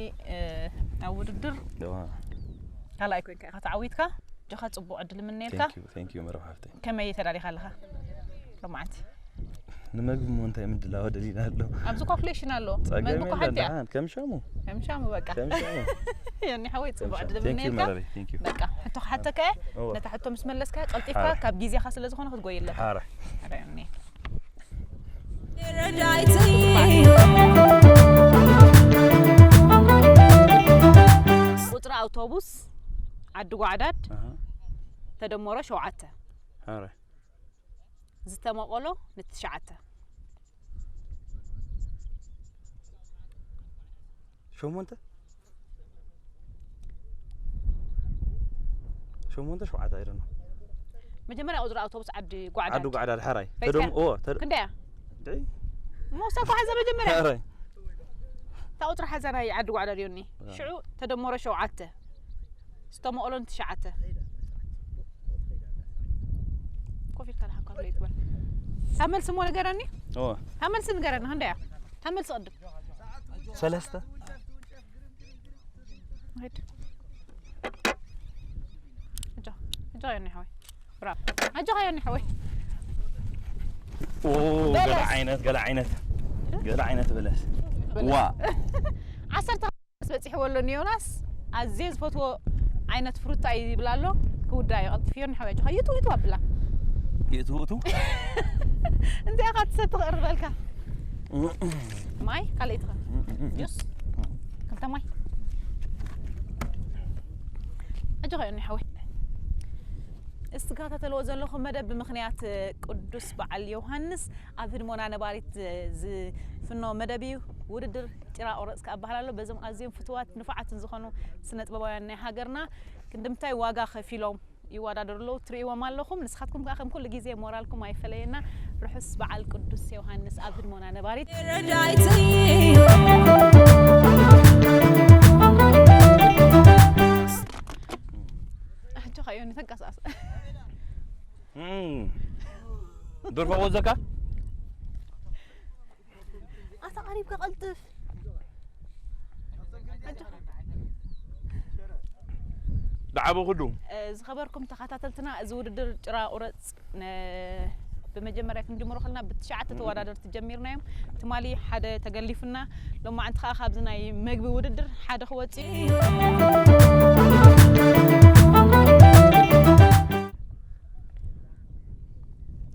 ኣብ ውድድር ደዋ። ካልኣይ ኮይንካ ኢኻ ተዓዊትካ ጆኻ ፅቡቅ ዕድል ምነየልካ Thank you, thank you መረብ ሓፍተይ። ከመይ ተዳሊኻ ኣለኻ ሎማዓንቲ ንመግቢ እሞ እንታይ ምድላው ደሊና ኣሎ። ኣብዚ ካልኩሌሽን ኣሎ ጸገም መግቢ እኮ የለን ሓንቲ እያ ደሓን ከም ሸሙ ከም ሻሙ በቃ ከም ሸሙ። ዮኒ ሓወይ ከም ጽቡቅ ሸሙ። ዕድል Thank you ምነየልካ መረበይ thank you። በቃ ሕቶ ክሓተካ እየ እወ። ነታ ሕቶ ምስ መለስካ ቀልጢፍካ ሓረ። ካብ ግዜኻ ስለ ዝኾነ ክትጎይ ኣለካ ሓረ ሓረ ዮኒ ረዳይተይ ቁፅሪ ኣውቶቡስ ዓዲ ጓዕዳድ ኣሃ። ተደመሮ ሸውዓተ ሓረ። ዝተመቐሎ ንትሽዓተ ሸሞንተ ሸሞንተ ሸውዓተ ኣይደኖ መጀመርያ ቁጽሪ ኣውቶቡስ ዓዲ ጓዕዳድ። ዓዲ ጓዕዳድ፣ ሕራይ። ፈይትካ? ተደም-፣ እዎ፣ ተደ-፣ ክንደያ? ድዒ? እሞ እሳ እኮ ሓዛ መጀመርያ። ሕራይ። እታ ቁጽሪ ሓዛ ናይ ዓዲ ጓዕዳድ ዮኒ። ኣዎ። ሽዑ ተደመሮ ሸውዓተ። ዝተመቐሎን ትሽዓተ። ኮፍ ኢልካ ደሓን ኮፍ ኢልካ ይግበር። እታ መልሲ እሞ ንገረኒ። እዎ። እታ መልሲ ንገረኒ፣ ክንደያ? እታ መልሲ ቅድም። ሰለስተ። ሂድ። እጆ፣ እጆ ዮኒ ሓወይ። ብራቮ። ኣጆኻ ዮኒ ሓወይ። ኦ፣ በለስ። ገለ ዓይነት፣ ገለ ዓይነት። ገለ ዓይነት በለስ። በለስ። ዋ። ዓሰርተ በጺሕዎ ኣሎ ንዮናስ። ኣዝየ ዝፈትዎ ዓይነት ፍሩታ እዩ ይብል ኣሎ። ክውዳእ እዩ ቀልጢፉ። ዮኒ ሓወይ፣ ኣጆኻ። ይቱ፣ ይቱ ኣብላ። ይቱ፣ ይቱ? እንታይ ኢኻ ትሰቲ ክቕርበልካ? ማይ ካልኣይቲ ኸ? ጁስ? ክልተ ማይ? ኣጆኻ ዮኒ ሓወይ። እትከታተልዎ ዘለኹም መደብ ብምኽንያት ቅዱስ በዓል ዮሃንስ ኣብ ህድሞና ነባሪት ዝፍኖ መደብ እዩ። ውድድር ጭራ ቁረጽ ከኣ እበሃል ኣሎ። በዞም ኣዝዮም ፍቱዋት ንፉዓትን ዝኾኑ ስነ ጥበባውያን ናይ ሃገርና ክንድምታይ ዋጋ ከፊሎም ይወዳደሩ ኣለዉ፣ ትርእይዎም ኣለኹም። ንስኻትኩም ከኣ ከም ኩሉ ግዜ ሞራልኩም ኣይፈለየና። ርሑስ በዓል ቅዱስ ዮሃንስ ኣብ ህድሞና ነባሪት። ረዳይተይ። ኣጆኻ ዮኒ ተንቀሳቐስ። እም። ዱር ፈወዘካ? ኣታ ቀሪብካ ቀልጥፍ። ኣጆኻ። ደዓበ ኩሉ። እ፣ ዝኸበርኩም ተኸታተልትና፣ እዚ ውድድር ጭራ ቁረጽ ነ-፣ ብመጀመርያ ክንጅምሮ ከለና ብትሽዓተ እም። ተወዳደርቲ ጀሚርናዮም። ትማሊ ሓደ ተገሊፉና፣ ሎማዓንቲ ከኣ ካብዚ ናይ መግቢ ውድድር ሓደ ክወጽእ እዩ።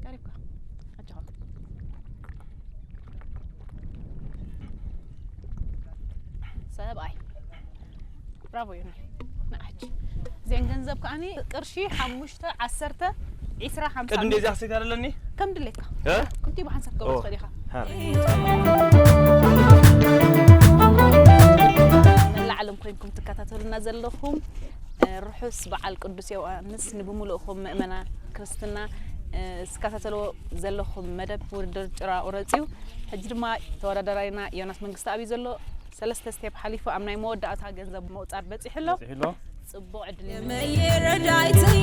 ቀሪብካ። ኣጆኻ። ሰብኣይ። ብራቮ ዮኒ። ንዓች። እዚአን ገንዘብ ከኣኒ ቅርሺ ሓሙሽተ፣ ዓሰርተ፣ ዒስራ፣ ሓምሳ። ቅድም እንደዚያ ክሰይት ኣለኒ? ከም ድሌትካ። እ? ክልቲኡ ብሓንሳብ ክትገብሮ ኦ። ትኽእል ኢኻ። ሃረ። መላእ ዓለም ኮይንኩም ትከታተሉና ዘለኹም፣ እ፣ ርሑስ በዓል ቅዱስ ዮሃንስ ንብምሉእኹም ምእመና ክርስትና፣ እ፣ ዝከታተልዎ ዘለኹም መደብ ውድድር ጭራ ቁረጽ እዩ። ሕጂ ድማ ተወዳዳራይና ዮናስ መንግስተኣብ እዩ ዘሎ። ሰለስተ ስቴፕ ሓሊፉ ኣብ ናይ መወዳእታ ገንዘብ ምቑጻር በጺሑ ኣሎ። በጺሑ ኣሎ። ጽቡቕ ዕድል እዩ። መየረዳይተይ።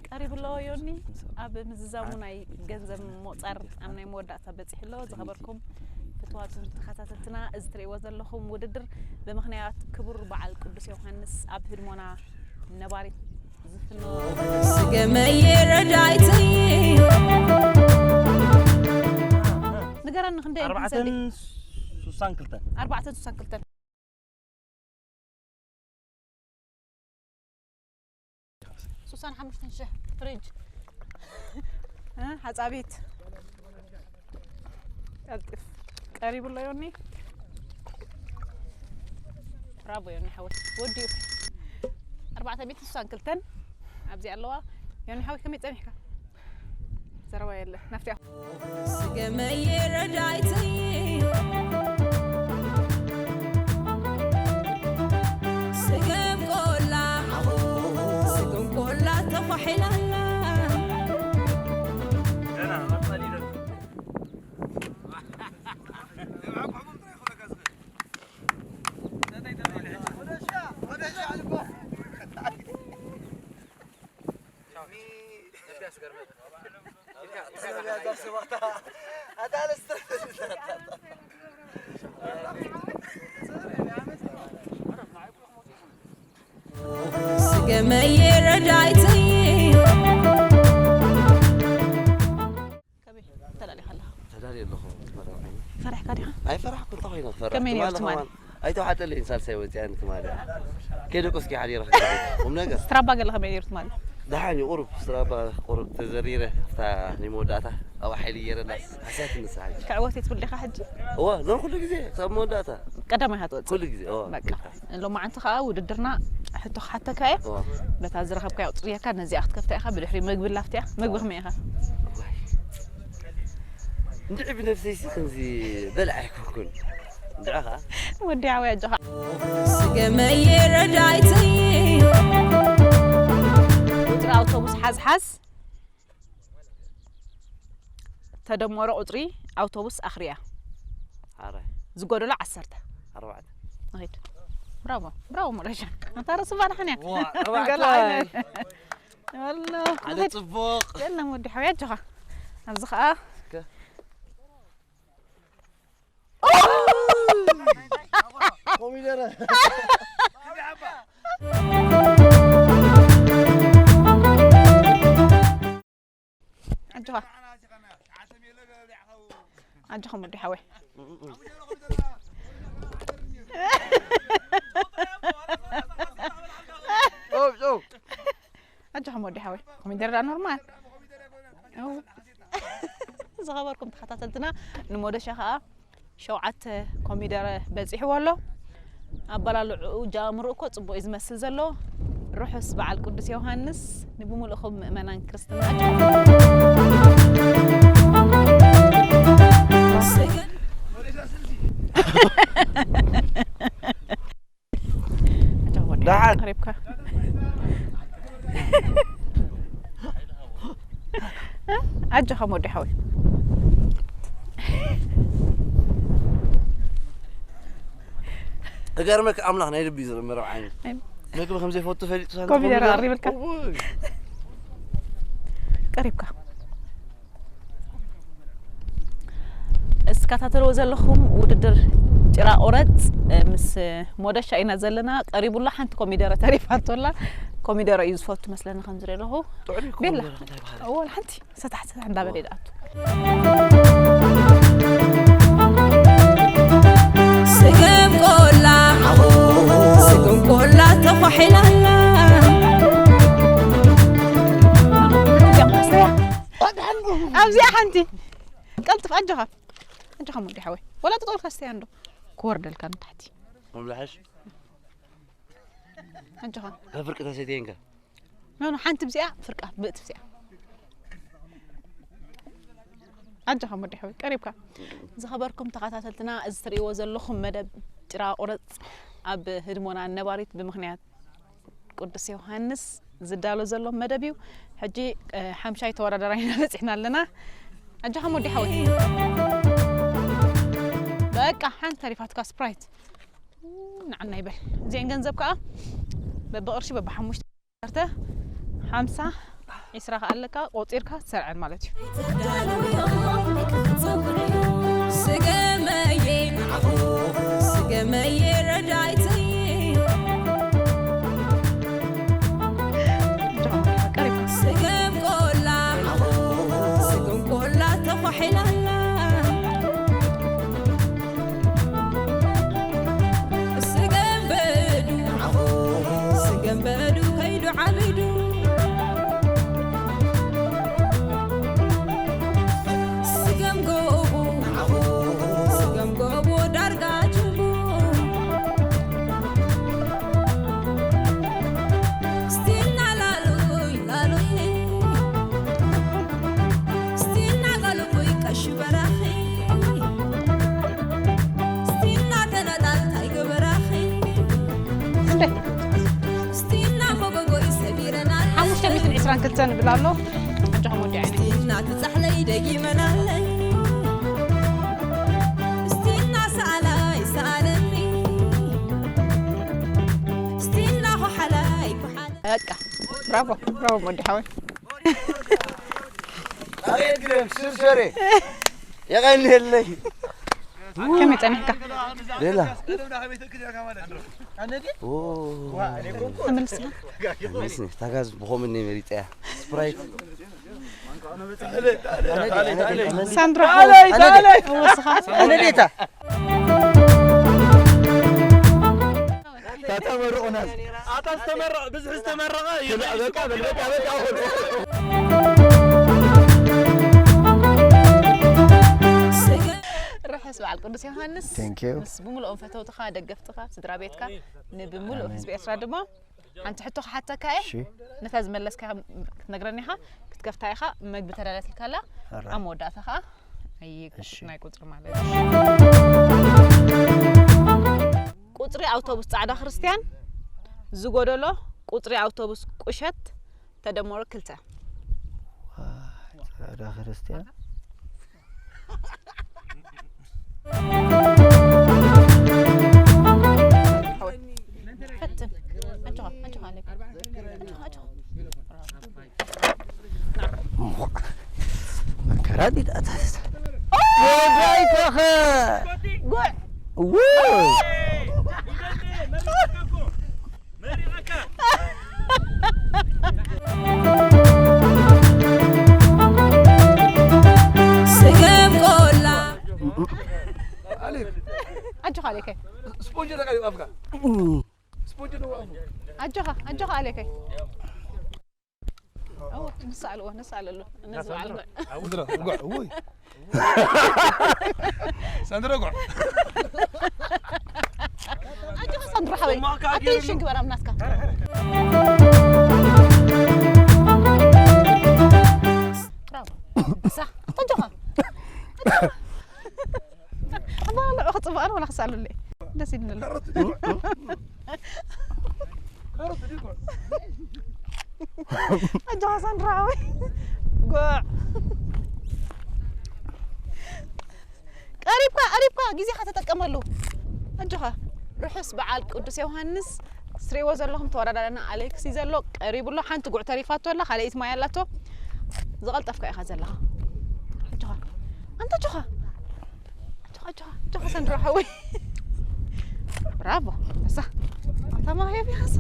ቀሪቡ ኣሎ ዮኒ። ኣብ ምዝዛሙ ናይ ገንዘብ ምቑጻር ኣብ ናይ መወዳእታ በጺሑ ኣሎ። ዝኸበርኩም ፍትዋትን ተኸታተልትና፣ እዚ ትርእይዎ ዘለኹም ውድድር ብምኽንያት ክቡር በዓል ቅዱስ ዮሃንስ ኣብ ህድሞና ነባሪት ዝፍኖ። ስገመየ ረዳይተይ። ንገረኒ ክንደይ ኣርባዕተን ስሳን ክልተን። ኣርባዕተን ስሳን ክልተን። ስሳን ሓሙሽተን ሽሕ ፍሪጅ። እ፣ ሓጻቢት። ቀልጥፍ። ቀሪቡ ኣሎ ዮኒ። ብራቮ ዮኒ ሓወይ። ወዲኡ። ኣርባዕተ ሚእቲ ስሳን ክልተን ኣብዚ ኣለዋ። ዮኒ ሓወይ ከመይ ጸኒሕካ? ዘረባ የለ። ናፍቲያ። ስገመየ ረዳይተይ። ስገም ቆላ። ስገም ቆላ ተኳሒላላ። ስገመየ ረዳይተይ። ከመይ ተላሊኻ ኣለኻ? ተዳልየ ኣለኹ። ፈሪሐ ዓይኒ። ፈሪሕካ ዲኻ? ኣይፈራሕኩ፣ እንታይ ኮይነ ክፈርሕ? ከመይ ነይሩ ትማሊ ትማሊ? ከማን ኣይተዋሓጠለይን፣ ሳልሳይ ወፂኣን ትማሊ። ከይደቆስኪ ሓዲረ ክትርኢ። ቁም ነገር። ስትራባ ገለ ከመይ ነይሩ ትማሊ? ደሓን እዩ፣ ቁሩብ ስትራባ ቁሩብ ተዘሪረ፣ እታ ናይ መወዳእታ ኣብኣ ሓይሊ ገይረላ፣ ሃስያትኒ ንሳ ሕጂ። ክዕወት እየ ትብል ዲኻ ሕጂ? እወ፣ ሎሚ ኩሉ ግዜ፣ ክሳብ መወዳእታ። ቀዳማይ ኢኻ ትወጽእ? ኩሉ ግዜ፣ እወ። በቃ። ሎማዓንቲ ከኣ ውድድርና ሕቶ ክሓተካ እየ። እወ። በታ ዝረኸብካዮ ቁጽሪ ጌርካ ነዚኣ ክትከፍታ ኢኻ፣ ብድሕሪ መግቢ ላፍትያ። መግቢ ከመይ ኢኻ? እንድዒ ብነፍሰይሲ ከምዚ በልዓ ኣይኮንኩን። እንድዒ ኸዓ። ወዲ ሓወይ ኣጆኻ። ስገመየ ረዳይተይ ቁፅሪ ኣውቶቡስ ሓዝሓዝ ተደመሮ ቁፅሪ ኣውቶቡስ ኣኽርያ ሓራይ ዝጎደሎ ዓሰርተ ኣርባዕተ ንኺድ። ብራቮ ብራቮ ሞረሻ። ኣንታ ርእሲ ባድሓን እያ። ዋ፣ ኣርባዕተ ገለ ኣይ። ዓይነት። ወሎ ሓደ ንኺድ። ጽቡቕ የለን ወዲ ሓወይ ኣጆኻ። ኣብዚ ኸዓ እስከ። ኮሚደረ ኣጆኻ ኣጆኻ ወዲ ሓወይ። ጨው ጨው ኣጆኻ ወዲ ሓወይ። ኮሚደረ ዳ ኖርማል። ዝኸበርኩም ተኸታተልትና ንሞደሻ ኸዓ ሸውዓተ ኮሚደረ በጺሕዎ ኣሎ። ኣበላልዕኡ ጃምሩ እኮ ጽቡቕ እዩ ዝመስል ዘሎ። ርሑስ በዓል ቅዱስ ዮሃንስ ንብምልእኹም ምእመናን ክርስትና። ደሓን። ቀሪብካ ኣጆኻ ሞዲ ሓወይ። እገርመክ ኣምላኽ ናይ ልቢ ዝርምረው ዓይነት ምግቢ ከም ዘይፈቱ ፈሊጡ ሳንታ ኮሚደረ ኮሚደረ። ቀሪብልካ? እውይ። ቀሪብካ እስካታተልዎ ዘለኹም ውድድር ጭራ ቁረፅ ምስ ሞደሻ ኢና ዘለና። ቀሪቡላ ሓንቲ ኮሚደረ ተሪፋቶላ። ኮሚደረ እዩ ዝፈቱ መስለኒ ከም ዝሪኦ ኣለኹ። ጥዑም እዩ ቤላ ኮሚደረ እንታይ በሃሊ? እወ ሓንቲ ሰታሕ ሰታሕ እንዳበለ ይድኣቱ። ስገም ቆላ ስገም ቆላ ተኳሒላላ ኣብዚኣ ሓንቲ ቀልጥፍ ኣጆኻ ኣጆኻ ሙዲ ሓወይ ወላ ጥጦልካ ስተያ እንዶ ክወርደልካ ንታሕቲ ምብላሕሽ ኣጆኻ ከፍርቂ ተሰትየንካ ኖ ኖ ሓንቲ ብዚኣ ፍርቃ ብእት ብዚኣ ኣጆኻ ሙዲ ሓወይ ቀሪብካ ዝኸበርኩም ተኸታተልትና እዚ ትርእይዎ ዘለኹም መደብ ጭራ ቁረፅ ኣብ ህድሞና ነባሪት ብምኽንያት ቅዱስ ዮሃንስ ዝዳሎ ዘሎ መደብ እዩ። ሕጂ ሓምሻይ ተወዳዳራይና በፂሕና ኣለና። ኣጆኻ ሞዲ ሓወይ በቃ ሓንቲ ተሪፋትካ ስፕራይት ንዓና ይበል እዚአን ገንዘብ ከዓ በብቕርሺ በብሓሙሽተ ዓሰርተ ሓምሳ ዒስራ ከኣ ኣለካ ቆፂርካ ትሰርዐን ማለት እዩ። ስገመየ ስገመየ ረዳይተይ ስገም ቆላ ስገም ቆላ ተኳሒላላ ስገም በዱ ስገም በዱ ከይዱ ዓቢዱ ስገም ጎቦ ስገም ጎቦ ዳርጋ ጅቡ ስቲና ላሉይ ላሉይ ስቲና ጋልቡይ ቀሺ በራኺ ስቲና ተነጣልታይ ገበራኺ እንዴ ስቲና መጎጎይ ሰቢረና ሓሙሽተ ሚእትን ዕስራን ክልተን ይብል ኣሎ ኣጆኹም ወዲ ዓይነ ስቲና ትጻሕለይ ደጊመናለይ ስቲና ሰኣላይ ሰኣለኒ ስቲና ኾሓላይ ኾሓለ በቃ ብራቮ ብራቮ ወዲ ሓወይ ኣቤት ግደም ስርሰሬ የቐንየለይ ከመይ ጸኒሕካ ሌላ ተመልስካ ምስኒ ታጋዝ ብኸምን እየ መሪፀያ ስፕራይት ሳንድራ ኣለይ፣ ኣለይ። ወስኻ ኣነዴታ ኣታ ዝተመረቐ ብዝሒ ዝተመረቐ እዩ። በቃ በል በቃ በቃ ርሑስ በዓል ቅዱስ ዮሃንስ Thank you. ምስ ብምልኦም ፈተውትኻ ደገፍትኻ ስድራ ቤትካ ንብምሉእ ህዝቢ ኤርትራ ድማ ሓንቲ ሕቶ ክሓተካ እየ እሺ ነታ ዝመለስካ ክትነግረኒ ኢኻ ክትከፍታ ኢኻ መግቢ ተዳለትልካ ኣላ ሕራይ። ኣብ መወዳእታ ከዓ ኣይ እሺ። ናይ ቁፅሪ ማለት እዩ ኣውቶቡስ ጻዕዳ ክርስትያን ዝጎደሎ ቁጽሪ ኣውቶቡስ ቁሸት ተደመሮ ክልተ። ዋይ፣ ጻዕዳ ክርስትያን። ፈትን። ኣጆኻ፣ ኣጆኻ ኣለካ። ኣጆኻ፣ ኣጆኻ። መከራ ዲዳታት። ወዳይታኸ። ጉዕ። ውይ። ስገም ቆላ። ኣጆኻ ኣሌከ። ስፖንጅ ተቀይሩ ኣፍካ። ስፖንጅ ተቀይሩ። ኣጆኻ፣ ኣጆኻ ኣሌከ። ንስኣልዎ፣ ንስኣለሉ። ንዝበዓል ጉዕ። ጉዕ፣ ውይ። ሳንድሮ ጉዕ። ኣጆኻ ሳንድሮ ሓወይ። ኣቴንሽን ግበር ኣብ ናትካ። ብራቮ። ኣንበሳ። ኣጆኻ። ኣባ፣ ንዑ ክጽብቕ ኣነ ወላ ክሳሉለይ። ደስ ይብለኒ። ካሮት ድዩ? ካሮት ድዩ? ኣጆኻ ሳንድራ ሓወይ። ጉዕ። ቀሪብካ፣ ቀሪብካ፣ ግዜኻ ተጠቀመሉ። ኣጆኻ። ርሑስ በዓል ቅዱስ ዮሃንስ። ስሪዎ ዘለኹም ተወዳዳሪና ኣሌክስ እዩ ዘሎ። ቀሪቡ ኣሎ። ሓንቲ ጉዕ ተሪፋቶ ኣላ፣ ካልኣይቲ ማይ ኣላቶ። ዝቐልጠፍካ ኢኻ ዘለኻ። ኣጆኻ። ኣንታ ኣጆኻ። ኣጆኻ፣ ኣጆኻ፣ ኣጆኻ ሰንድሮ ሓወይ። ብራቮ። እሳ። ኣንታ ማህየብ ይሃስ።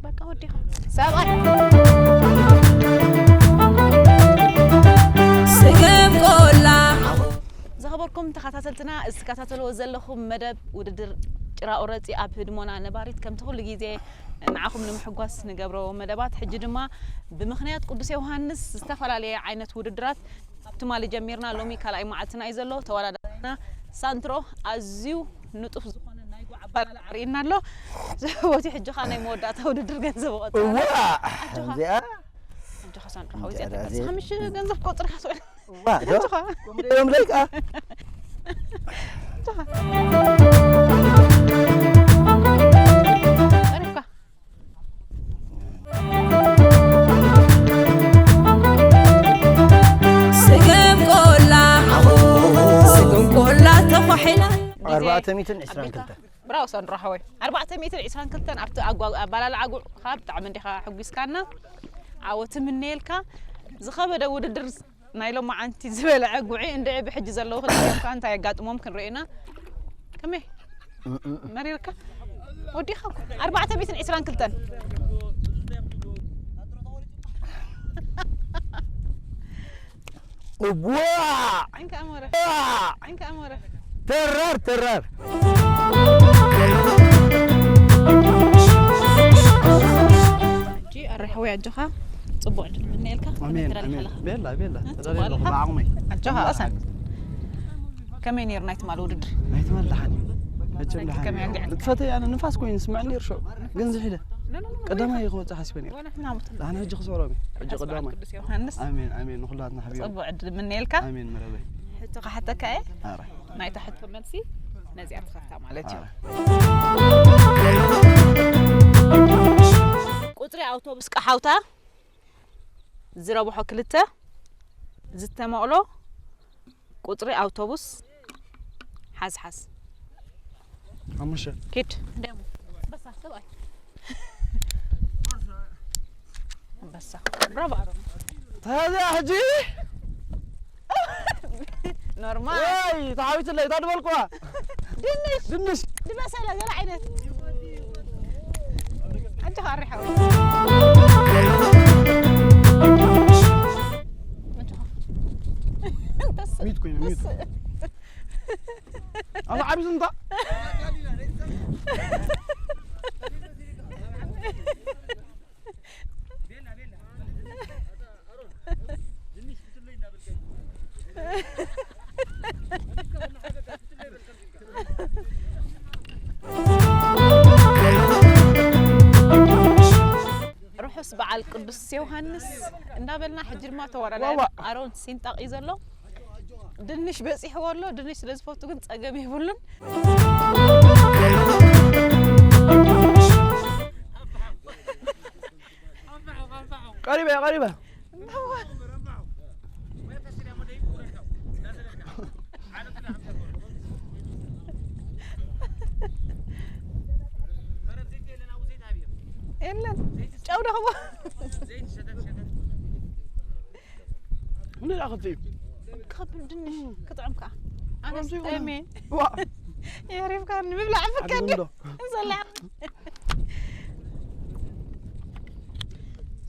በቃ ወዲኻ። ሰብኣይ። ስገም ቆላ። ዝኸበርኩም ተኸታተልትና፣ እዚ ትከታተልዎ ዘለኹም መደብ ውድድር ጭራ ቁረጺ ኣብ ህድሞና ነባሪት፣ ከምቲ ኩሉ ግዜ ንዓኹም ንምሕጓስ ንገብሮ መደባት፣ ሕጂ ድማ ብምኽንያት ቅዱስ ዮሃንስ ዝተፈላለየ ዓይነት ውድድራት ኣብ ትማሊ ጀሚርና፣ ሎሚ ካልኣይ መዓልትና እዩ ዘሎ። ተወዳዳሪና ሳንትሮ ኣዝዩ ንጡፍ ዝኾነ ናይ ጓዕ ኣባላልዓ ኣርእየና ኣሎ። ወቲ ሕጂ ኸኣ ናይ መወዳእታ ውድድር ገንዘብ እቐጽል። እዋ! ኣጆኻ። እዚኣ ኣጆኻ ሳንትሮ ሓወይ፣ እዚኣ እዚኣ ተቃጽኻ እዚኣ። ምሽ ገንዘብ ቆጽርካ ትውዕል። እዋ፣ ዶ? ኣጆኻ። ከምኡ እዮም ለይካ። ኣጆኻ። ቀሪብካ። ስገም ቆላ፣ ስገም ቆላ ተኳሒላ። ኣርባዕተ ሚእትን ዕስራን ክልተን። ብራቮ ሳንድሮ ሓወይ። ኣርባዕተ ሚእትን ዕስራን ክልተን ኣብቲ ኣጓ-፣ ኣባላልዓ ጉዕ ብጣዕሚ እንዲኻ ሕጒስካና። ዓወት እምነየልካ። ዝኸበደ ውድድር ናይ ሎማዓንቲ ዝበልዐ ጉዒ እንድዒ ብሕጂ ዘለዉ ክልቲኦም ከኣ እንታይ የጋጥሞም ክንርኢ ኢና። ከመይ? መሪርካ? ወዲኻ እኮ። ኣርባዕተ ሚእትን ዕስራን ክልተን። እዋ! እንካ ኣሞረ። እዋ! እንካ ኣሞረ። ተራር፣ ተራር። ሕጂ ኣረ ሓወይ ኣጆኻ፣ ጽቡቕ ዕድል እምነየልካ። ኣሜን፣ ክነግረልካ ኣሜን። ኣለኻ። ቤላ፣ ቤላ። እ? ተዳልየ ጽቡቕ ኣለኹ ኣለኻ? ብዓቕመይ። ኣጆኻ፣ ኣሳን። ከመይ ነይሩ ናይ ትማሊ ውድድር? ናይ ትማሊ ደሓን እዩ። መቸም ደሓን ከመይ እዩ። ኣንጊዕካ? ንጥፈተይ ኣነ ንፋስ ኮይኑ ዝስምዐኒ ነይሩ ሽዑ። ግን ዝሒለ። ኖ፣ ኖ፣ ኖ፣ ቀዳማይ እየ ክወጽእ ሓሲበ ነይረ። ወላ ሕማም ትብላ። ኣነ ሕጂ ክስዕሮም እየ። ሕጂ ቀዳማይ። ቅዱስ ዮሃንስ። ኣሜን፣ ኣሜን። ንኹላትና ሓቢሮም። ጽቡቕ ዕድል እምነየልካ። ኣሜን፣ መረበይ። ሕቶ ክሓተካ እየ። ኣረ። ናይታ ሕቶ መልሲ ነዚኣ ትኸፍታ ማለት እዩ። ኣረ። ቁጽሪ ኣውቶቡስ ቀሓውታ ዝረብሖ ክልተ ዝተመቕሎ ቁጽሪ ኣውቶቡስ ሓዝ ሓዝ። ሓሙሽተ። ኪድ። ደሙ። በሳ ሰብኣይ። ኣንበሳ። ብራቮ ኣሮን። ታዲያ ሕጂ ኖርማል። ወይ፣ ተዓዊትለይ፣ እንታይ ድበልኩዋ? ድንሽ። ድንሽ። ዝበሰለ፣ ገለ ዓይነት። ኣጆኻ ኣሪ ሓወይ። ኣጆኻ። ሚት ኮይኑ፣ ሚት። ተስ-፣ ኣዛ ዓቢ ዝንታ። ርሑስ በዓል ቅዱስ ዮሃንስ እንዳበልና፣ ሕጂ ድማ ተወዳዳሪ ዋዋ። ኣሮን ሲንጣቕ እዩ ዘሎ። ድንሽ በጺሕዎ ኣሎ። ድንሽ ስለ ዝፈቱ ግን ጸገም የብሉን። ቀሪበ፣ ቀሪበ። የለን። ጨው ደኽቦ። እንዴት አኸፍዩ? ካብ ድንሽ ክጥዕም ከኣ። ኣነስ ከምዚ ይኾነ። ጠሜ። ዋ። የሪፍካ ንምብላዕ ፍቀድ። ኣግድም ዶ? ዘላ።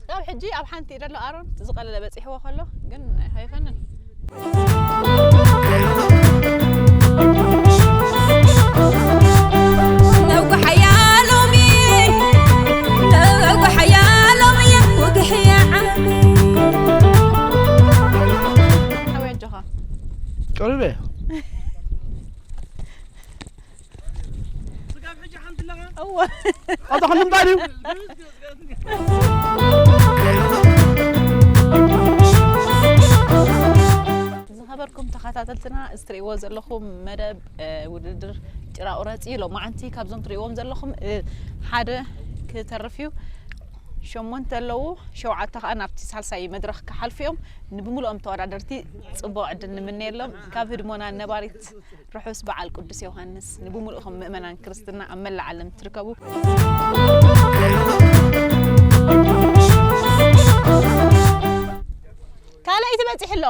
ካብ ሕጂ ኣብ ሓንቲ ኢደ ኣሎ ኣሮን ዝቐለለ በጺሕዎ ከሎ ግን ኣይፈንን። ነጉሓያ ሎሚ፣ ነጉሓያ ሎሚ፣ ውግሕያ ዓሚ። ሓወይ ኣጆኻ። ቀሪበ። እወ። ኣታ ክንባል እዩ። ዝኸበርኩም ተኸታተልትና፣ እዚ ትርእይዎ ዘለኹም መደብ፣ እ፣ ውድድር ጭራ ቁረፂ እዩ። ሎማዓንቲ ካብዞም ትርእይዎም ዘለኹም፣ እ፣ ሓደ ክተርፍ እዩ። ሸሞንተ ኣለዉ፣ ሸውዓተ ኸዓ ናብቲ ሳልሳይ መድረኽ ክሓልፉ እዮም። ንብምሉኦም ተወዳደርቲ ጽቡቕ ዕድል ንምነየሎም። ካብ ህድሞና ነባሪት ርሑስ በዓል ቅዱስ ዮሃንስ ንብምሉእኹም ምእመናን ክርስትና ኣብ መላእ ዓለም ትርከቡ። ካልኣይቲ በጺሑ ኣሎ።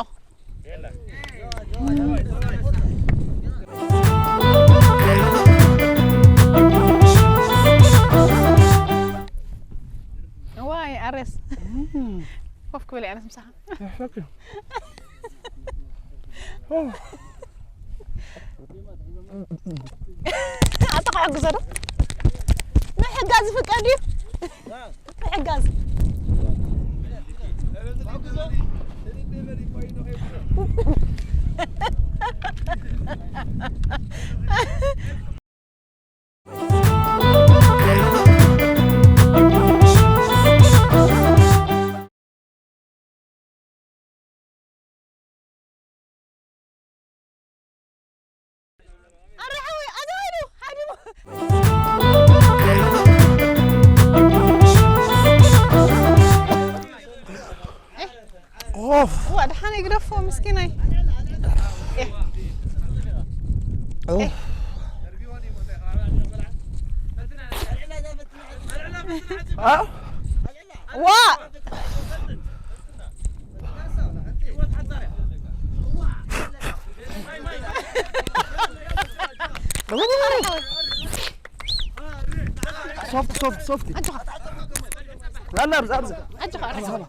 ዋይ፣ ኣሬስ። ኮፍ ክብል እየ ኣነስ ምሳኻ። ይሕሸኪ። ኣታ ክሕግዞ ዶ? ምሕጋዝ ይፍቀድ እዩ። ምሕጋዝ። ኣረ ሓወይ፣ ኣዘዋይዱ፣ ሓዲሙ። ኦፍ። ዋ፣ ደሓን ይግደፎ፣ ምስኪናይ። ኤህ። ኦፍ። ኤህ። አ? ዋ! ሶፍት፣ ሶፍት፣ ሶፍት። ኣጆኻ። ላላ፣ ኣብዛ፣ ኣብዛ። ኣጆኻ፣ ኣጆኻ።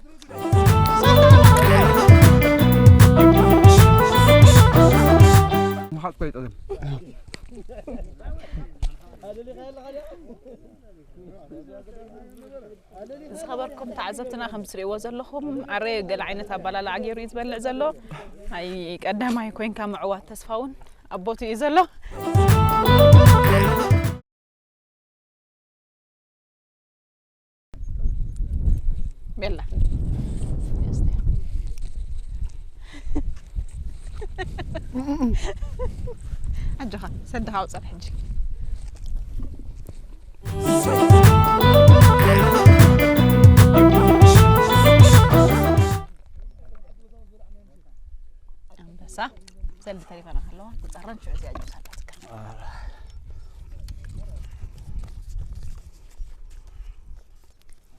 ምሓጥ ኮይጠልን። ዝኸበርኩም ተዓዘብትና፣ ከም ትርእይዎ ዘለኹም፣ ኣረ ገለ ዓይነት ኣባላልዓ ገይሩ እዩ ዝበልዕ ዘሎ። ኣይ ቀዳማይ ኮይንካ ምዕዋት ተስፋ እውን ኣብ ቦትኡ እዩ ዘሎ። ቤላ። ኣጆኻ፣ ሰድኻ ኣውፅእ ሕጂ። ኣንበሳ። ሰልዲ ተሪፋና ከለዋ ትፀረን ሽዑ እዚኣ ጁስ ኣላትካ።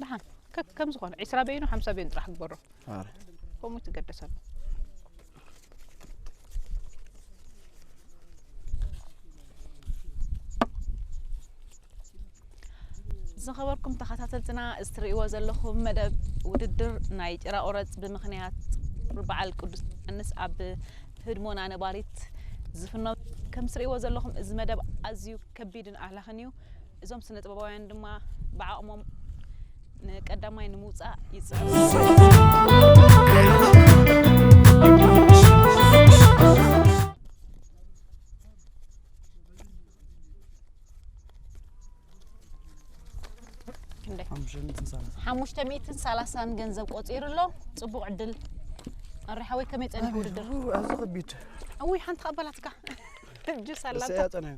ደሓን ከ-፣ ከም ዝኾነ ዒስራ በይኑ ሓምሳ በይኑ ጥራሕ ግበሮ። ኣረ። ከምኡ ትገደሰሉ። ዝኸበርኩም ተኸታተልትና፣ እዚ ትርእይዎ ዘለኹም መደብ ውድድር ናይ ጭራ ቁረጽ ብምኽንያት በዓል ቅዱስ ዮሃንስ ኣብ ህድሞና ነባሪት ዝፍኖ። ከም ትርእይዎ ዘለኹም እዚ መደብ ኣዝዩ ከቢድን ኣህላኽን እዩ። እዞም ስነ ጥበባውያን ድማ ብዓቕሞም ንቀዳማይ ንምውጻእ ይጽዕሩ። ክንደይ? ሓሙሽተ ሚእትን ሰላሳን። ሓሙሽተ ሚእትን ሰላሳን ገንዘብ ቆጺሩ ኣሎ። ጽቡቕ ዕድል። ኣረ ሓወይ፣ ከመይ ጸኒሑ ውድድር? ኣዝዩ ከቢድ። እውይ፣ ሓንቲ ከኣ ኣባላትካ። ጁስ ኣላታ። እሰያ ጸኒሑ።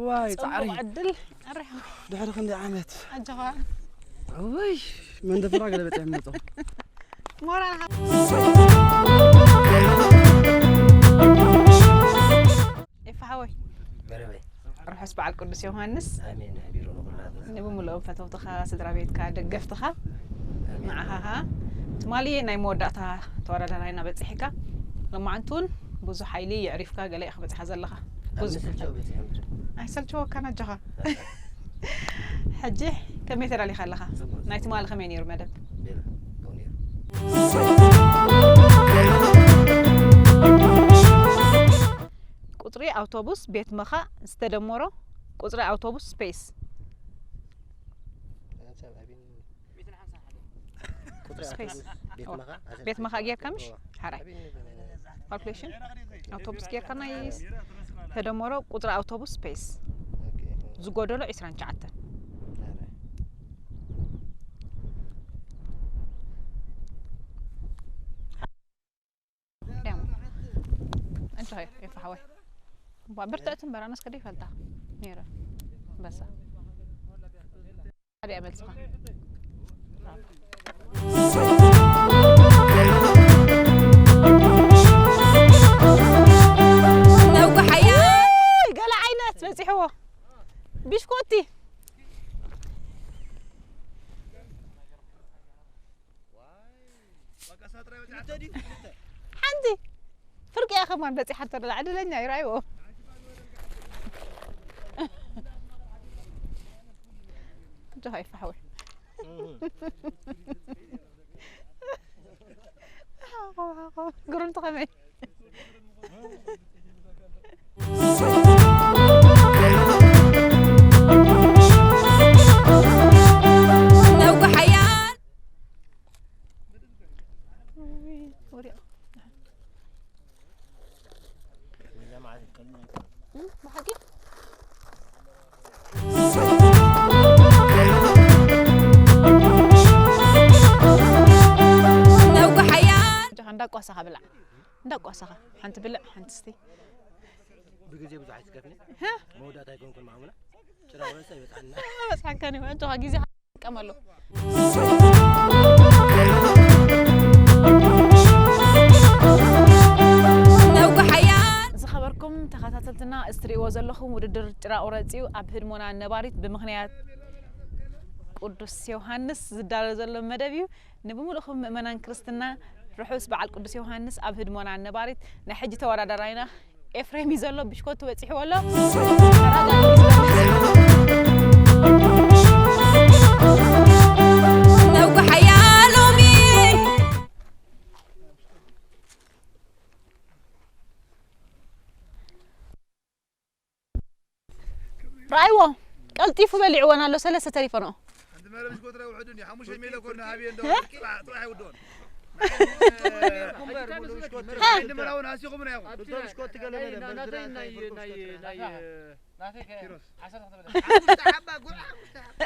ዋይ፣ ጻዕሪ። ጽቡቕ ዕድል። ኣረ ሓወይ። ድሕሪ ክንደይ ዓመት? ኣጆኻ። እውይ፣ መንደፈራ ገለበጥ እዮም መጾም። ሞራል ሃብ። ኤፋ ሓወይ። መረበይ። ርሑስ በዓል ቅዱስ ዮሃንስ። ኣሜን። ኣቢሩ ንኹላትና። ንብምልኦም ፈተውትኻ፣ ስድራ ቤትካ፣ ደገፍትኻ። ኣሜን። ንዓኻ ኸኣ ትማሊ ናይ መወዳእታ ተወዳዳራይና በጺሕካ። ሎማዓንቲ እውን ብዙሕ ሓይሊ የዕሪፍካ ገለ ኢኻ በጺሓ ዘለኻ። ኣብ ብዙሕ ምስልቸው በጺሐ እምበር። ኣይሰልቸወካን ኣጆኻ። ሕጂ ከመይ ተዳሊኻ ኣለኻ? ጽቡቕ። ናይ ትማሊ ከመይ ነይሩ መደብ? ሌላ፣ ብኡ ነይሩ። ቁጽሪ ኣውቶቡስ ቤት መኻእ ዝተደመሮ ቁጽሪ ኣውቶቡስ ስፔስ። ቁጽሪ ስፔስ። ኣውቶቡስ ቤት መኻእ፣ ኣሰር ቤት መኻእ ጌርካ ምሽ? እዋ። ሓራይ። ኣበይ ነበር? ካልኩሌሽን ኣውቶቡስ ጌርካ ናይ ተደመሮ ቁጽሪ ኣውቶቡስ ስፔስ ኦኬ። ዝጎደሎ ዒስራን ትሽዓተን። ኣረ። ደሞ። እንታይ ኤፋ ሓወይ? እባ ብርትዕቲ እምበር ኣነስ ከደ ይፈልጣ ነይረ። በሳ። ሓደ እያ መልስኻ። ነውጉ ሓያል። ገለ ዓይነት በጺሕዎ። ብሽኮቲ። ሓንቲ ፍርቂ እያ ከማን በጺሓቶ ደላ ዕድለኛ እዩ፣ ርኣይዎ። ኣጆኻ ይፋ ሓወይ። ግሩምቲ ከመይ? ነውጉ ሓያል። እም፣ ብሓቂ? ነውጉ ሓያል። ኣጆኻ እንዳቋሰኻ ብላዕ። እንዳቋሰኻ። ሓንቲ ብልዕ፣ ሓንቲ ስቲ። ብግዜ ብዙሕ ኣይትስከፍኒ። ሃ? መወዳእታ ኣይኮንኩን ማሙና። ጭራ ወረሰ ይበጽሓና። ኣይበጽሓካን እዩ። ኣጆኻ ግዜ ጥቀመሉ። ነውጉ ሓያል። ዝኸበርኩም ተኸታተልትና፣ እዚ ትርእይዎ ዘለኹም ውድድር ጭራ ቁረጽ እዩ። ኣብ ህድሞና ነባሪት ብምኽንያት ቅዱስ ዮሃንስ ዝዳሎ ዘሎ መደብ እዩ። ንብምሉእኹም ምእመናን ክርስትና ርሑስ በዓል ቅዱስ ዮሃንስ። ኣብ ህድሞና ነባሪት ናይ ሕጂ ተወዳዳራይና ኤፍሬም እዩ ዘሎ፣ ብሽኮቱ በጺሕዎ ኣሎ። ተራዳኢት እዩ ዝበሃል። ነውጉ ሓያሎሚ። ረኣይዎ፣ ቀልጢፉ በሊዕወን ኣሎ፣ ሰለስተ ተሪፈንኦ። ሓንቲ መረብ ሽኮትራ ውሕዱ እንዲ ሓሙሽተ ሚለ ኮን ሃብየ እንዶ እ? ጥራሕ ጥራሕ ይውድኦን። እ? ሓንቲ መራውን ኣሲኹም ና ኢኹም። ዶክተር ሽኮት ገለ ናይ መለ ናይ ናይ ናይ ናይ ኪሮስ። ሓሙሽተ ሓባ ጉዕ ሓሙሽተ ሓባ።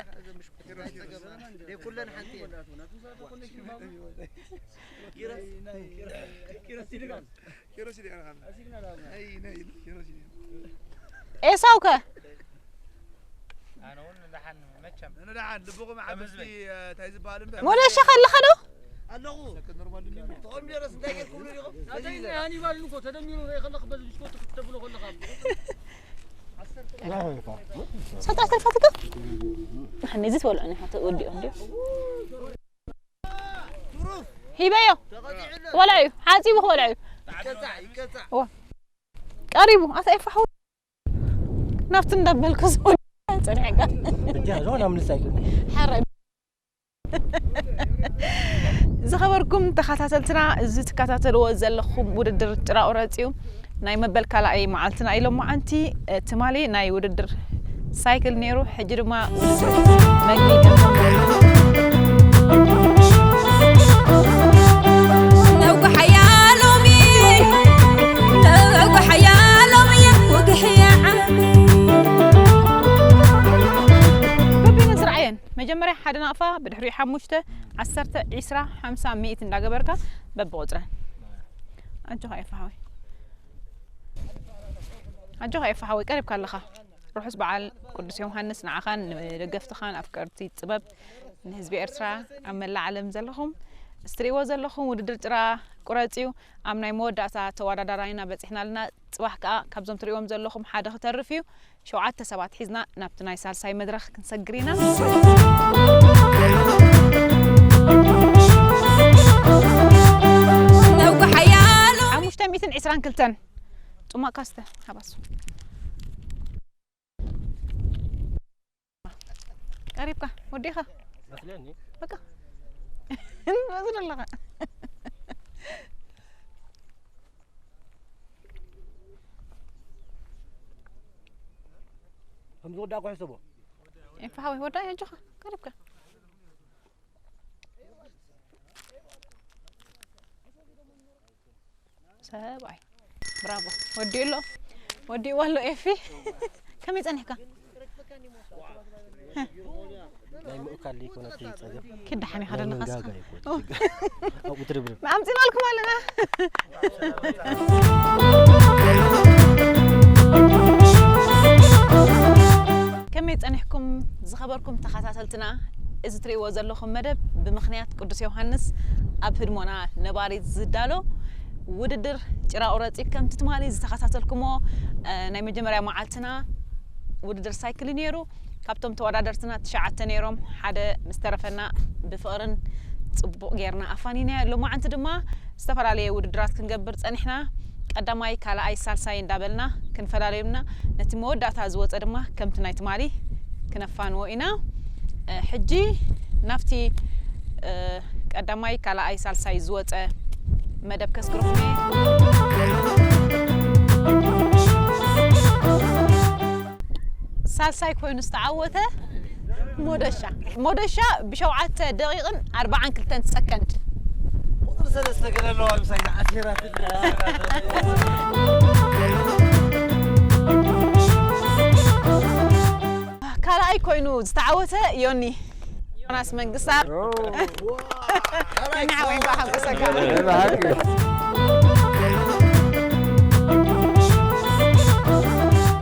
ኪሮስ ኪሮስ። ደይ ኩለን ሓንቲ እየን። ኪሮስ ኪሮስ ይልጋል። ኪሮስ ይልጋል። ኣይ ናይ ኪሮስ ይልጋል። ኤሳው ከ? ኣነ እውን ንደሓን መቸም። ንደሓን ልብኹም ዓበስቲ፣ እንታይ ዝበሃል እምበር። ሞለሸ ከለኸ ዶ? ኣለኹ። ተቐሚረስ እንታይ ጌርኩም ዲኹም? ናተይ ናይ ሃኒባል እኮ ተደሚሩ ርኢ ከለኽ በዚ ብሽኮት ክትተብሎ ከለኻ። ሰጣ ተርፋትካ? ንዚ ትበልዖ ኒ ሓተ ወዲኦ እንዲ። ሂበዮ። ወላ እዩ። ሓጺቡ ክበልዖ እዩ። ይቀጻዕ፣ ይቀጻዕ። ዋ። ቀሪቡ። ኣታ ኤፋ ሓው ናብቲ እንዳበልኩ ዝውን ጸኒሕካ። እጃ ዞና ምልስ ኣይኮነ። ሓራይ። ዝኸበርኩም ተኸታተልትና፣ እዚ ትከታተልዎ ዘለኹም ውድድር ጭራ ቁረጽ እዩ። ናይ መበል ካልኣይ መዓልትና እዩ ሎማዓንቲ። ትማሊ ናይ ውድድር ሳይክል ነይሩ፣ ሕጂ ድማ ውድድር መግቢ ገንዘብ ነይሩ። ነውጉ ሓያሎም እየ፣ ነውጉ ሓያሎም እየ፣ ወግሒ መጀመርያ ሓደ ናቕፋ፣ ብድሕሪኡ ሓሙሽተ፣ ዓሰርተ፣ ዒስራ፣ ሓምሳ፣ ሚእቲ እንዳገበርካ በብቑጽረን። ኣጆኻ ኤፋ ሓወይ። ኣጆኻ ኤፋ ሓወይ፣ ቀሪብካ ኣለኻ። ርሑስ በዓል ቅዱስ ዮሃንስ ንዓኻን ንደገፍትኻን ኣፍቀርቲ ጥበብ ንህዝቢ ኤርትራ ኣብ መላእ ዓለም ዘለኹም። እስትሪእዎ ዘለኹም ውድድር ጭራ ቁረጽ እዩ። ኣብ ናይ መወዳእታ ተወዳዳራይና በጺሕና ኣለና። ጽባሕ ከኣ ካብዞም ትርእይዎም ዘለኹም ሓደ ክተርፍ እዩ። ሸውዓተ ሰባት ሒዝና ናብቲ ናይ ሳልሳይ መድረኽ ክንሰግር ኢና። ነውጊ ሓያሎ። ሓሙሽተ ሚእትን ዕስራን ክልተን። ጽማቕ ካስተ፣ ሃባሱ። ቀሪብካ፣ ወዲኻ። መስለኒ። በቃ። መስሎ ኣለኻ። ከም ዝወዳእኩ ሕሰቦ። ኤፋ ሓወይ፣ ወዳእ ኣጆኻ፣ ቀሪብካ። ሰብኣይ። ብራቮ። ወዲኡ ኣሎ። ወዲእዋ ኣሎ ኤፊ። ከመይ ጸኒሕካ? ናይ ምእካል ዘይኮነ እቲ ጸገም። ክደሓን ኢኻ ናይ ደንኻስካ። መንጋጋ ይኮን። ኦ። ኣብኡ ትርብርብ። ኣምጺእናልኩም ኣለና። ከመይ ጸኒሕኩም ዝኸበርኩም ተኸታተልትና? እዚ ትርእይዎ ዘለኹም መደብ ብምኽንያት ቅዱስ ዮሃንስ ኣብ ህድሞና ነባሪት ዝዳሎ ውድድር ጭራ ቁረጺ ከምቲ ትማሊ ዝተኸታተልኩሞ፣ እ፣ ናይ መጀመርያ መዓልትና ውድድር ሳይክል እዩ ነይሩ። ካብቶም ተወዳደርትና ትሽዓተ ነይሮም፣ ሓደ ምስ ተረፈና ብፍቕርን ጽቡቕ ጌርና ኣፋኒናዮ። ሎማዓንቲ ድማ ዝተፈላለየ ውድድራት ክንገብር ጸኒሕና። ቀዳማይ፣ ካልኣይ፣ ሳልሳይ እንዳበልና ክንፈላለዩና፣ ነቲ መወዳእታ ዝወጸ ድማ ከምቲ ናይ ትማሊ ክነፋንዎ ኢና። እ፣ ሕጂ ናብቲ፣ እ፣ ቀዳማይ፣ ካልኣይ፣ ሳልሳይ ዝወጸ መደብ ከስግረኩም እየ። ሳልሳይ ኮይኑ ዝተዓወተ ሞደሻ። ሞደሻ ብሸውዓተ ደቂቕን ኣርባዓን ክልተን ሰከንድ። ቁጽሪ ሰለስተ ገለ ኣለዋ ምሳይ ዝዓሲራትኒ። ካልኣይ ኮይኑ ዝተዓወተ ዮኒ። ዮናስ መንግስታብ። ኦ። ዮኒ ሓወይ፣ እንኳዕ ሓጎሰካ። ብሓቂ።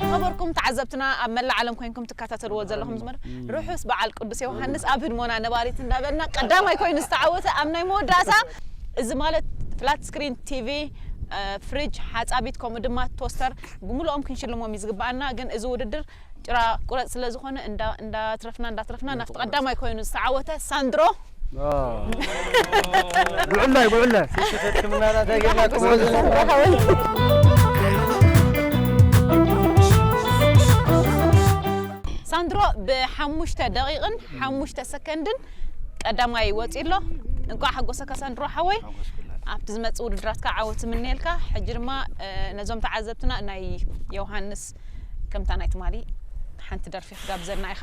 ዝኸበርኩም ተዓዘብትና፣ ኣብ መላእ ዓለም ኮይንኩም ትከታተልዎ ዘለኹም ዝመረ፣ ርሑስ በዓል ቅዱስ ዮሃንስ ኣብ ህድሞና ነባሪት እንዳበልና፣ ቀዳማይ ኮይኑ ዝተዓወተ ኣብ ናይ መወዳእታ፣ እዚ ማለት ፍላት ስክሪን ቲቪ፣ እ፣ ፍሪጅ፣ ሓጻቢት፣ ከምኡ ድማ ቶስተር ብምልኦም ክንሽልሞም እዩ ዝግብኣና። ግን እዚ ውድድር ጭራ ቁረጽ ስለ ዝኾነ እንዳ-፣ እንዳትረፍና፣ እንዳትረፍና ናብቲ ቀዳማይ ኮይኑ ዝተዓወተ ሳንድሮ። ኦ። ጉዕላይ፣ ጉዕላይ። ሕክምና ናታ ጌና ክሞት። ሳንድሮ ብሓሙሽተ ደቂቕን ሓሙሽተ ሰከንድን ቀዳማይ ወጺኡ ኣሎ። እንቋዕ ሓጎሰካ ሳንድሮ ሓወይ። ኣብቲ ዝመጽእ ውድድራትካ ዓወት እምነየልካ። ሕጂ ድማ፣ እ፣ ነዞም ተዓዘብትና ናይ ዮሃንስ ከምታ ናይ ትማሊ ሓንቲ ደርፊ ክጋብዘልና ኢኻ።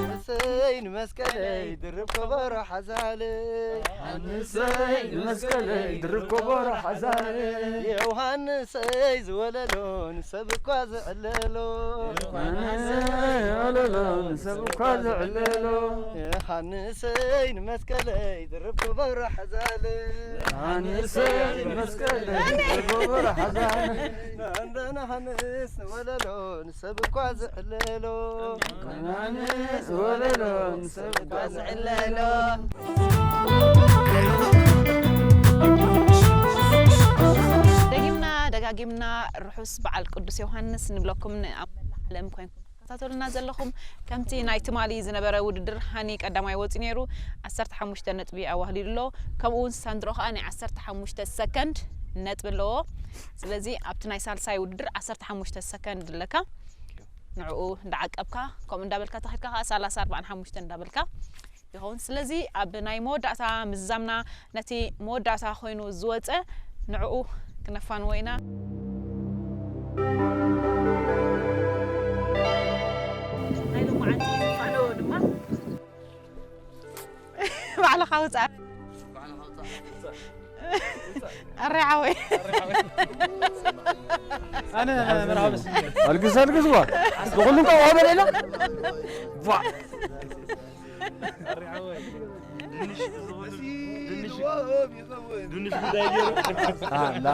ንሰይ ንመስቀለይ ድርብ ከበሮ ሓዛለይ። ንሰይ ንመስቀለይ ድርብ ከበሮ ሓዛለይ። ዮሃንሰይ ዝወለሎ ንሰብ እኳ ዝዕለሎ። ዮሃንሰይ ዝወለሎ ንሰብ እኳ ዝዕለሎ። ዮሃንሰይ ንመስቀለይ ድርብ ከበሮ ሓዛለይ። ዮሃንሰይ ንመስቀለይ ድርብ ከበሮ ሓዛለይ። እንዳ ዮሃንስ ዝወለሎ ንሰብ እኳ ዝዕለሎ። ዮሃንስ ዝወለሎ ንሰብ እኳ ዝዕለሎ። ደጊምና ደጋጊምና ርሑስ በዓል ቅዱስ ዮሃንስ ንብለኩም፣ ን-፣ ኣብ መላእ ዓለም ኮይንኩም ትከታተሉና ዘለኹም። ከምቲ ናይ ትማሊ ዝነበረ ውድድር ሃኒ ቀዳማይ ወጺኡ ነይሩ፣ ዓሰርተ ሓሙሽተ ነጥቢ ኣዋህሊሉ ኣሎ። ከምኡ እውን ሳንድሮ ከኣ ናይ ዓሰርተ ሓሙሽተ ሰከንድ ነጥቢ ኣለዎ። ስለዚ ኣብቲ ናይ ሳልሳይ ውድድር ዓሰርተ ሓሙሽተ ሰከንድ ኣለካ። ንዕኡ እንዳዓቀብካ፣ ከምኡ እንዳበልካ ተኺድካ ከኣ ሰላሳ ኣርባዓን ሓሙሽተን እንዳበልካ ይኸውን። ስለዚ ኣብ ናይ መወዳእታ ምዝዛምና ነቲ መወዳእታ ኮይኑ ዝወጸ ንዕኡ ክነፋንዎ ኢና። ናይ ሎማዓንቲ ዝፋነዎ ድማ ባዕልኻ ውጻእ። ኣረ ሓወይ። ኣነ መርሃ በስ ኣልግስ ኣልግስ ዋ ንኹሉ እንቋ ዋ በለና ዋ ድንሽ ጉዳይ ገይሩ ኣላ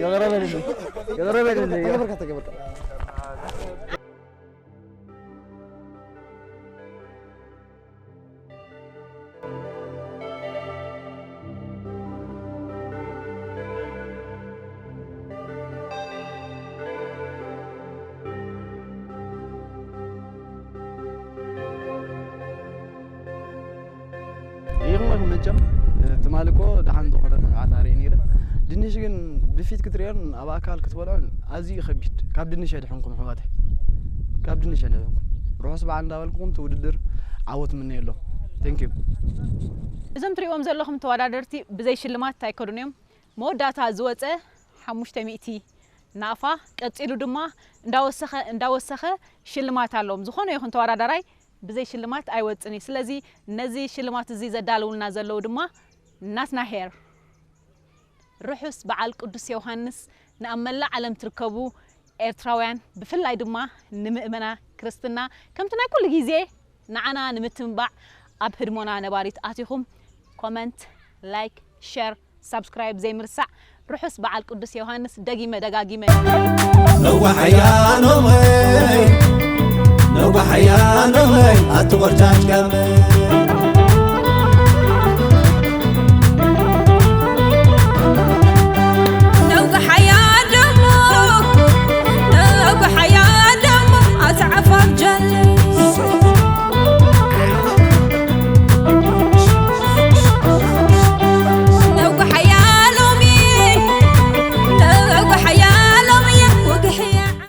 የቐረበልኝ የቐረበልኝ ይቕመኩም መቸም ትማሊ እኮ ደሓን ዝኾነ መርዓት ኣርእየ ነይረ። ድንሽ ግን ብፊት ክትርእዮን ኣብ ኣካል ክትበልዖን ኣዝዩ ከቢድ። ካብ ድንሽ የድሕንኩም ኣሕዋተይ፣ ካብ ድንሽ የድሕንኩም። ርሑስ በዓል እንዳበልኩም እቲ ውድድር ዓወት ምነየሎም። Thank you። እዞም ትሪእዎም ዘለኹም ተወዳደርቲ ብዘይ ሽልማት ኣይከዱን እዮም። መወዳእታ ዝወፀ ሓሙሽተ ሚእቲ ናቕፋ፣ ቀፂሉ ድማ እንዳወሰኸ እንዳወሰኸ ሽልማት ኣለዎም። ዝኾነ ይኹን ተወዳዳራይ ብዘይ ሽልማት ኣይወፅን እዩ። ስለዚ ነዚ ሽልማት እዚ ዘዳልውልና ዘለዉ ድማ ናትና ሄር ርሑስ በዓል ቅዱስ ዮሃንስ ንኣብ መላእ ዓለም ትርከቡ ኤርትራውያን፣ ብፍላይ ድማ ንምእመና ክርስትና ከምቲ ናይ ኩሉ ግዜ ንዓና ንምትንባዕ ኣብ ህድሞና ነባሪት ኣቲኹም ኮመንት፣ ላይክ፣ ሸር፣ ሳብስክራይብ ዘይምርሳዕ። ርሑስ በዓል ቅዱስ ዮሃንስ ደጊመ ደጋጊመ። ነዋሕያ ኖመይ ነዋሕያ ኖመይ ኣቲ ቆርጫጭ ጋመ